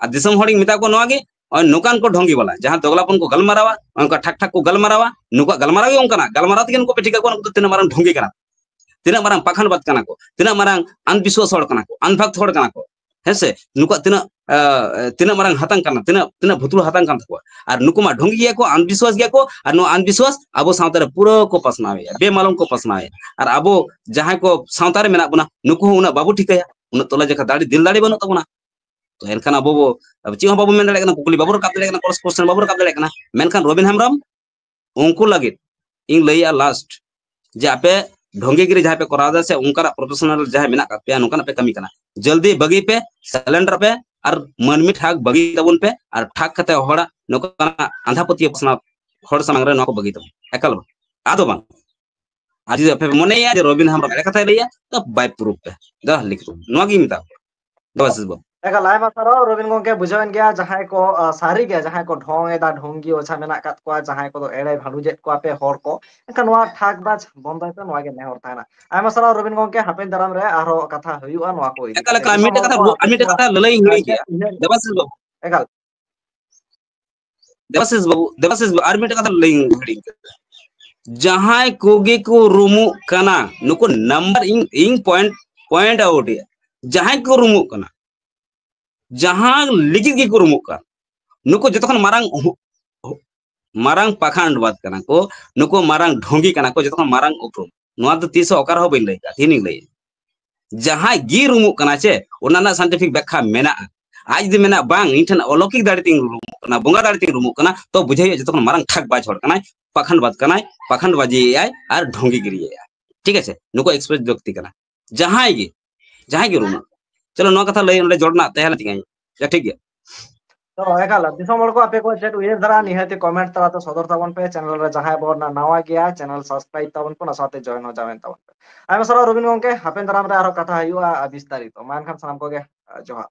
ᱟᱨ ᱫᱤᱥᱚᱢ ᱦᱚᱲᱤᱧ ᱢᱮᱛᱟ ᱠᱚᱣᱟ ᱱᱚᱣᱟ ᱜᱮ, ᱱᱚᱜᱼᱚᱭ ᱱᱚᱝᱠᱟᱱ ᱠᱚ ᱰᱷᱚᱝᱜᱤ ᱵᱟᱞᱟ, ᱡᱟᱦᱟᱸ ᱫᱚᱜᱽᱞᱟᱯᱚᱱ ᱠᱚ ᱜᱟᱞᱢᱟᱨᱟᱣᱟ, ᱚᱱᱠᱟ ᱴᱷᱟᱠ ᱴᱷᱟᱠ ᱠᱚ ᱜᱟᱞᱢᱟᱨᱟᱣᱟ, ᱱᱩᱠᱩᱣᱟᱜ ᱜᱟᱞᱢᱟᱨᱟᱣ ᱜᱮ ᱚᱱᱠᱟᱱᱟᱜ, ᱜᱟᱞᱢᱟᱨᱟᱣ ᱛᱮᱜᱮ ᱱᱩᱠᱩ ᱯᱮ ᱴᱷᱤᱠᱟ ᱠᱚᱣᱟ ᱱᱩᱠᱩ ᱫᱚ ᱛᱤᱱᱟᱹᱜ ᱢᱟᱨᱟᱝ ᱰᱷᱚᱝᱜᱤ ᱠᱟᱱᱟ, ᱛᱤᱱᱟᱹᱜ ᱢᱟᱨᱟᱝ ᱯᱟᱠᱷᱟᱱᱵᱟᱫ ᱠᱟᱱᱟ ᱠᱚ, ᱛᱤᱱᱟᱹᱜ ᱢᱟᱨᱟᱝ ᱟᱱᱵᱤᱥᱣᱟᱥ ᱦᱚᱲ ᱠᱟᱱᱟ ᱠᱚ, ᱟᱱᱵᱷᱟᱠᱛ ᱦᱚᱲ ᱠᱟᱱᱟ ᱠᱚ, ᱦᱮᱸ ᱥᱮ? ᱱᱩᱠᱩᱣᱟᱜ ᱛᱤᱱᱟᱹᱜ, ᱛᱤᱱᱟᱹᱜ ᱢᱟᱨᱟᱝ ᱦᱟᱛᱟᱝ ᱠᱟᱱᱟ, ᱛᱤᱱᱟᱹᱜ, ᱛᱤᱱᱟᱹᱜ ᱵᱷᱩᱛᱩᱲ ᱦᱟᱛᱟᱝ ᱠᱟᱱ ᱛᱟᱠᱚᱣᱟ᱾ ᱟᱨ ᱱᱩᱠᱩ ᱢᱟ ᱰᱷᱚᱝᱜᱤ ᱜᱮᱭᱟ ᱠᱚ, ᱟᱱᱵᱤᱥᱣᱟᱥ ᱜᱮᱭᱟ ᱠᱚ, ᱟᱨ ᱱᱚᱣᱟ ᱟᱱᱵᱤᱥᱣᱟᱥ ᱟᱵᱚ ᱥᱟᱶᱛᱟ ᱨᱮ ᱯᱩᱨᱟᱹ ᱠᱚ ᱯᱟᱥᱱᱟᱣᱮᱫᱼᱟ, ᱵᱮᱢᱟᱞᱚᱢ ᱠᱚ ᱯᱟᱥᱱᱟᱣᱮᱫᱼᱟ᱾ ᱟᱨ ᱟᱵᱚ ᱡᱟᱦᱟᱸᱭ ᱠᱚ ᱥᱟᱶᱛᱟ ᱨᱮ ᱢᱮᱱᱟᱜ ᱵᱚᱱᱟ, ᱱᱩᱠᱩ ᱦᱚᱸ ᱩᱱᱟᱹᱜ ᱵᱟᱵᱚ ᱴᱷᱤᱠᱟᱹᱭᱟ, ᱩᱱᱟᱹᱜ ᱛᱚᱞᱟ ᱡᱟᱠᱷᱟ ᱫᱟᱲᱮ, ᱫᱤᱞ ᱫᱟᱲᱮ ᱵᱟᱹᱱᱩᱜ ᱛᱟᱵᱚᱱᱟ᱾ ᱛᱚ ᱮᱱᱠᱷᱟᱱ ᱟᱵᱚ ᱵᱚ, ᱪᱮᱫ ᱦᱚᱸ ᱵᱟᱵᱚ ᱢᱮᱱ ᱫᱟᱲᱮᱭᱟᱜ ᱠᱟᱱᱟ, ᱠᱩᱠᱞᱤ ᱵᱟᱵᱚ ᱨᱟᱠᱟᱵ ᱫᱟᱲᱮᱭᱟᱜ ᱠᱟᱱᱟ, ᱠᱚᱥ-, ᱠᱚᱥᱪᱮᱱ ᱵᱟᱵᱚ ᱨᱟᱠᱟᱵ ᱫᱟᱲᱮᱭᱟᱜ ᱠᱟᱱᱟ᱾ ᱢᱮᱱᱠᱷᱟᱱ ᱨᱚᱵᱤᱱ ᱦᱮᱢᱵᱨᱚᱢ, ᱩᱱᱠᱩ ᱞᱟᱹᱜᱤᱫ ᱤᱧ ᱞᱟᱹᱭᱮᱜᱼᱟ ᱞᱟᱥᱴ, ᱡᱮ ᱟᱯᱮ ᱰᱷᱚᱝᱜᱤᱜᱤᱨᱤ ᱡᱟᱦᱟᱸᱭ ᱯᱮ ᱠᱚᱨᱟᱣ ᱮᱫᱟ ᱥᱮ ᱚᱱᱠᱟᱱᱟᱜ ᱯᱨᱚᱯᱷᱮᱥᱚᱱᱟᱞ ᱡᱟᱦᱟᱸᱭ ᱢᱮᱱᱟᱜ ᱟᱠᱟᱫ ᱯᱮᱭᱟ, ᱱᱚᱝᱠᱟᱱᱟᱜ ᱯᱮ ᱠᱟᱹᱢᱤ ᱠᱟᱱᱟ, ᱡᱚᱞᱫᱤ ᱵᱟᱹᱜᱤ ᱯᱮ, ᱥᱟᱭᱞᱮᱱᱴ ᱯᱮ, ᱟᱨ ᱢᱟᱹᱱᱢᱤ ᱴᱷᱟᱠ ᱵᱟᱹᱜᱤ ᱛᱟᱵᱚᱱ ᱯᱮ, ᱟᱨ ᱴᱷᱟᱠ ᱠᱟᱛᱮ ᱦᱚᱲᱟᱜ ᱱᱚᱝᱠᱟᱱᱟᱜ ᱟᱸᱫᱷᱟ ᱯᱟᱹᱛᱭᱟᱹᱣ ᱯᱟᱥᱱᱟᱣ ᱦᱚᱲ ᱥᱟᱢᱟᱝ ᱨᱮ ᱱᱚᱣᱟ ᱠᱚ ᱵᱟᱹᱜᱤ ᱛᱟᱵᱚᱱ, ᱮᱠᱟᱞ ᱵᱟᱝ, ᱟᱫᱚ ᱵᱟᱝ᱾ ᱟᱨ ᱡᱩᱫᱤ ᱟᱯᱮ ᱯᱮ ᱢᱚᱱᱮᱭᱟ ᱡᱮ ᱨᱚᱵᱤᱱ ᱦᱮᱢᱵᱨᱚᱢ ᱮᱲᱮ ᱠᱟᱛᱷᱟᱭ ᱞᱟᱹᱭᱟ, ᱛᱚ ᱵᱟᱭ ᱯᱨᱩᱯ ᱯᱮ, ᱫᱟ ᱞᱤᱠᱷ ᱱᱚᱣᱟ ᱜᱮᱧ ᱢᱮᱛᱟ ᱠᱚᱣᱟ᱾ ᱫᱮᱵᱟᱥᱤᱥ ᱵᱟᱹᱵᱩ᱾ ᱮᱠᱟᱞ, ᱟᱭᱢᱟ ᱥᱟᱨᱦᱟᱣ ᱨᱚᱵᱤᱱ ᱜᱚᱝᱠᱮ, ᱵᱩᱡᱷᱟᱹᱣᱮᱱ ᱜᱮᱭᱟ ᱡᱟᱦᱟᱸᱭ ᱠᱚ, ᱟ, ᱥᱟᱹᱨᱤ ᱜᱮ ᱡᱟᱦᱟᱸᱭ ᱠᱚ ᱰᱷᱚᱝ ᱮᱫᱟ, ᱰᱷᱚᱝᱜᱤ ᱚᱡᱷᱟ ᱢᱮᱱᱟᱜ ᱟᱠᱟᱫ ᱠᱚᱣᱟ, ᱡᱟᱦᱟᱸᱭ ᱠᱚᱫᱚ ᱮᱲᱮ ᱵᱷᱟᱸᱰᱩᱡᱮᱫ ᱠᱚᱣᱟ ᱯᱮ ᱦᱚᱲ ᱠᱚ, ᱮᱱᱠᱷᱟᱱ ᱱᱚᱣᱟ ᱴᱷᱟᱠ ᱵᱟᱡᱽ ᱵᱚᱱᱫᱚᱭ ᱯᱮ, ᱱᱚᱣᱟ ᱜᱮ ᱱᱮᱦᱚᱨ ᱛᱟᱦᱮᱱᱟ᱾ ᱟᱭᱢᱟ ᱥᱟᱨᱦᱟᱣ ᱨᱚᱵᱤᱱ ᱜᱚᱝᱠᱮ, ᱦᱟᱯᱮᱱ ᱫᱟᱨᱟᱢ ᱨᱮ ᱟᱨᱦᱚᱸ ᱠᱟᱛᱷᱟ ᱦᱩᱭᱩᱜᱼᱟ ᱱᱚᱣᱟ ᱠᱚ ᱤᱫᱤ ᱮᱠᱟᱞ, ᱠᱟᱛᱮ᱾ ᱮᱠᱟᱞ, ᱟᱨ ᱢᱤᱫᱴᱮᱡ ᱠᱟᱛᱷᱟ, ᱟᱨ ᱢᱤᱫᱴᱮᱡ ᱠᱟᱛᱷᱟ ᱞᱟᱹᱞᱟᱹᱭ ᱤᱧ ᱦᱤᱲᱤᱧ ᱠᱮᱜᱼᱟ᱾ ᱫᱮᱵᱟᱥᱤᱥ ᱵᱟᱹᱵᱩ, ᱮᱠᱟᱞ᱾ ᱫᱮᱵᱟᱥᱤᱥ ᱵᱟᱹᱵᱩ, ᱫᱮᱵᱟᱥᱤᱥ ᱵᱟᱹᱵᱩ, ᱟᱨ ᱢᱤᱫᱴᱮᱡ ᱠᱟᱛᱷᱟ ᱞᱟᱹᱞᱟᱹᱭ ᱤᱧ ᱦᱤᱲᱤᱧ ᱠᱮᱫᱟ᱾ ᱡᱟᱦᱟᱸᱭ ᱠᱚᱜᱮ ᱠᱚ ᱨᱩᱢᱩᱜ ᱠᱟᱱᱟ, ᱱᱩᱠᱩ ᱱᱟᱢᱵᱟᱨ ᱤᱧ, ᱤᱧ ᱯᱚᱭᱮᱱᱴ, ᱯᱚᱭᱮᱱᱴ ᱟᱣᱩᱴ ᱮᱫᱟ᱾ ᱡᱟᱦᱟᱸᱭ ᱠᱚ ᱨᱩᱢᱩᱜ ᱠᱟᱱᱟ, ᱡᱟᱦᱟᱸ ᱞᱟᱹᱜᱤᱫ ᱜᱮᱠᱚ ᱨᱩᱢᱩᱜ ᱠᱟᱱ, ᱱᱩᱠᱩ ᱡᱚᱛᱚ ᱠᱷᱚᱱ ᱢᱟᱨᱟᱝ ᱦᱩ-, ᱦᱩ-, ᱢᱟᱨᱟᱝ ᱯᱟᱠᱷᱟᱱᱰᱵᱟᱫ ᱠᱟᱱᱟ ᱠᱚ, ᱱᱩᱠᱩ ᱢᱟᱨᱟᱝ ᱰᱷᱚᱝᱜᱤ ᱠᱟᱱᱟ ᱠᱚ, ᱡᱚᱛᱚ ᱠᱷᱚᱱ ᱢᱟᱨᱟᱝ ᱩᱯᱨᱩᱢ᱾ ᱱᱚᱣᱟ ᱫᱚ ᱛᱤᱥ ᱦᱚᱸ ᱚᱠᱟ ᱨᱮᱦᱚᱸ ᱵᱟᱹᱧ ᱞᱟᱹᱭ ᱠᱟᱜᱼᱟ, ᱛᱮᱦᱮᱧᱤᱧ ᱞᱟᱹᱭᱟ᱾ ᱡᱟᱦᱟᱸᱭ ᱜᱮ ᱨᱩᱢᱩᱜ ᱠᱟᱱᱟ ᱪᱮ, ᱚᱱᱟ ᱨᱮᱱᱟᱜ ᱥᱟᱭᱮᱱᱴᱤᱯᱷᱤᱠ ᱵᱮᱠᱠᱷᱟ ᱢᱮᱱᱟᱜᱼᱟ᱾ ᱟᱡ ᱡᱩᱫᱤ ᱢᱮᱱᱟ, "ᱵᱟᱝ, ᱤᱧ ᱴᱷᱮᱱ ᱚᱞᱚᱠᱤᱠ ᱫᱟᱲᱮ ᱛᱤᱧ ᱨᱩᱢᱩᱜ ᱠᱟᱱᱟ, ᱵᱚᱸᱜᱟ ᱫᱟᱲᱮ ᱛᱤᱧ ᱨᱩᱢᱩᱜ ᱠᱟᱱᱟ", ᱛᱚ ᱵᱩᱡᱷᱟᱹᱣ ᱦᱩᱭᱩᱜᱼᱟ ᱡᱚᱛᱚ ᱠᱷᱚᱱ ᱢᱟᱨᱟᱝ ᱴᱷᱟᱠ ᱵᱟᱡᱽ ᱦᱚᱲ ᱠᱟᱱᱟᱭ, ᱯᱟᱠᱷᱟᱱᱰ ᱵᱟᱫ ᱠᱟᱱᱟᱭ, ᱯᱟᱠᱷᱟᱱᱰ ᱵᱟᱡᱤᱭᱮᱫ ᱟᱭ ᱟᱨ ᱰᱷᱚᱝᱜᱤ ᱜᱤᱨᱤᱭᱮᱫ ᱟᱭ᱾ ᱴᱷᱤᱠ ᱟᱪᱷᱮ, ᱱᱩᱠᱩ ᱮᱠᱥᱯᱨᱮᱥ ᱞᱟᱹᱠᱛᱤ ᱠᱟᱱᱟ᱾ ᱡᱟᱦᱟᱸᱭ ᱜᱮ, ᱡᱟᱦᱟᱸᱭ ᱜᱮ ᱨᱩᱢᱩᱜ᱾ ᱪᱚᱞᱚ, ᱱᱚᱣᱟ ᱠᱟᱛᱷᱟ ᱞᱟᱹᱭ ᱱᱚᱰᱮ ᱡᱚᱲ ᱨᱮᱱᱟᱜ ᱛᱟᱦᱮᱸ ᱞᱮᱱ ᱛᱤᱧᱟᱹ᱾ ᱟᱪᱪᱷᱟ, ᱴᱷᱤᱠ ᱜᱮᱭᱟ᱾ ᱛᱚ ᱮᱠᱟᱞ, ᱫᱤᱥᱚᱢ ᱦᱚᱲ ᱠᱚ ᱟᱯᱮ ᱠᱚ ᱪᱮᱫ ᱩᱭᱦᱟᱹᱨ ᱫᱷᱟᱨᱟ, ᱱᱤᱦᱟᱹᱛᱤ ᱠᱚᱢᱮᱱᱴ ᱛᱟᱞᱟᱛᱮ ᱥᱚᱫᱚᱨ ᱛᱟᱵᱚᱱ ᱯᱮ᱾ ᱪᱮᱱᱮᱞ ᱨᱮ ᱡᱟᱦᱟᱸᱭ ᱵᱚᱱ ᱱᱟᱣᱟ ᱜᱮᱭᱟ, ᱪᱮᱱᱮᱞ ᱥᱟᱵᱥᱠᱨᱟᱭᱤᱵ ᱛᱟᱵᱚᱱ ᱯᱮ, ᱚᱱᱟ ᱥᱟᱶᱛᱮ ᱡᱚᱭᱮᱱ ᱦᱚᱸ ᱡᱚᱭᱮᱱ ᱛᱟᱵᱚᱱ ᱯᱮ᱾ ᱟᱭᱢᱟ ᱥᱟᱨᱦᱟᱣ ᱨᱚᱵᱤᱱ ᱜᱚᱝᱠᱮ, ᱦᱟᱯᱮᱱ ᱫᱟᱨᱟᱢ ᱨᱮ ᱟᱨᱦᱚᱸ ᱠᱟᱛᱷᱟ ᱦᱩᱭᱩᱜᱼᱟ, ᱟᱨ ᱵᱤᱥᱛᱟᱨᱤᱛᱚ᱾ ᱢᱟ ᱮᱱᱠᱷᱟᱱ ᱥᱟᱱᱟᱢ ᱠᱚᱜᱮ, ᱟᱨ ᱡᱚᱦᱟᱨ᱾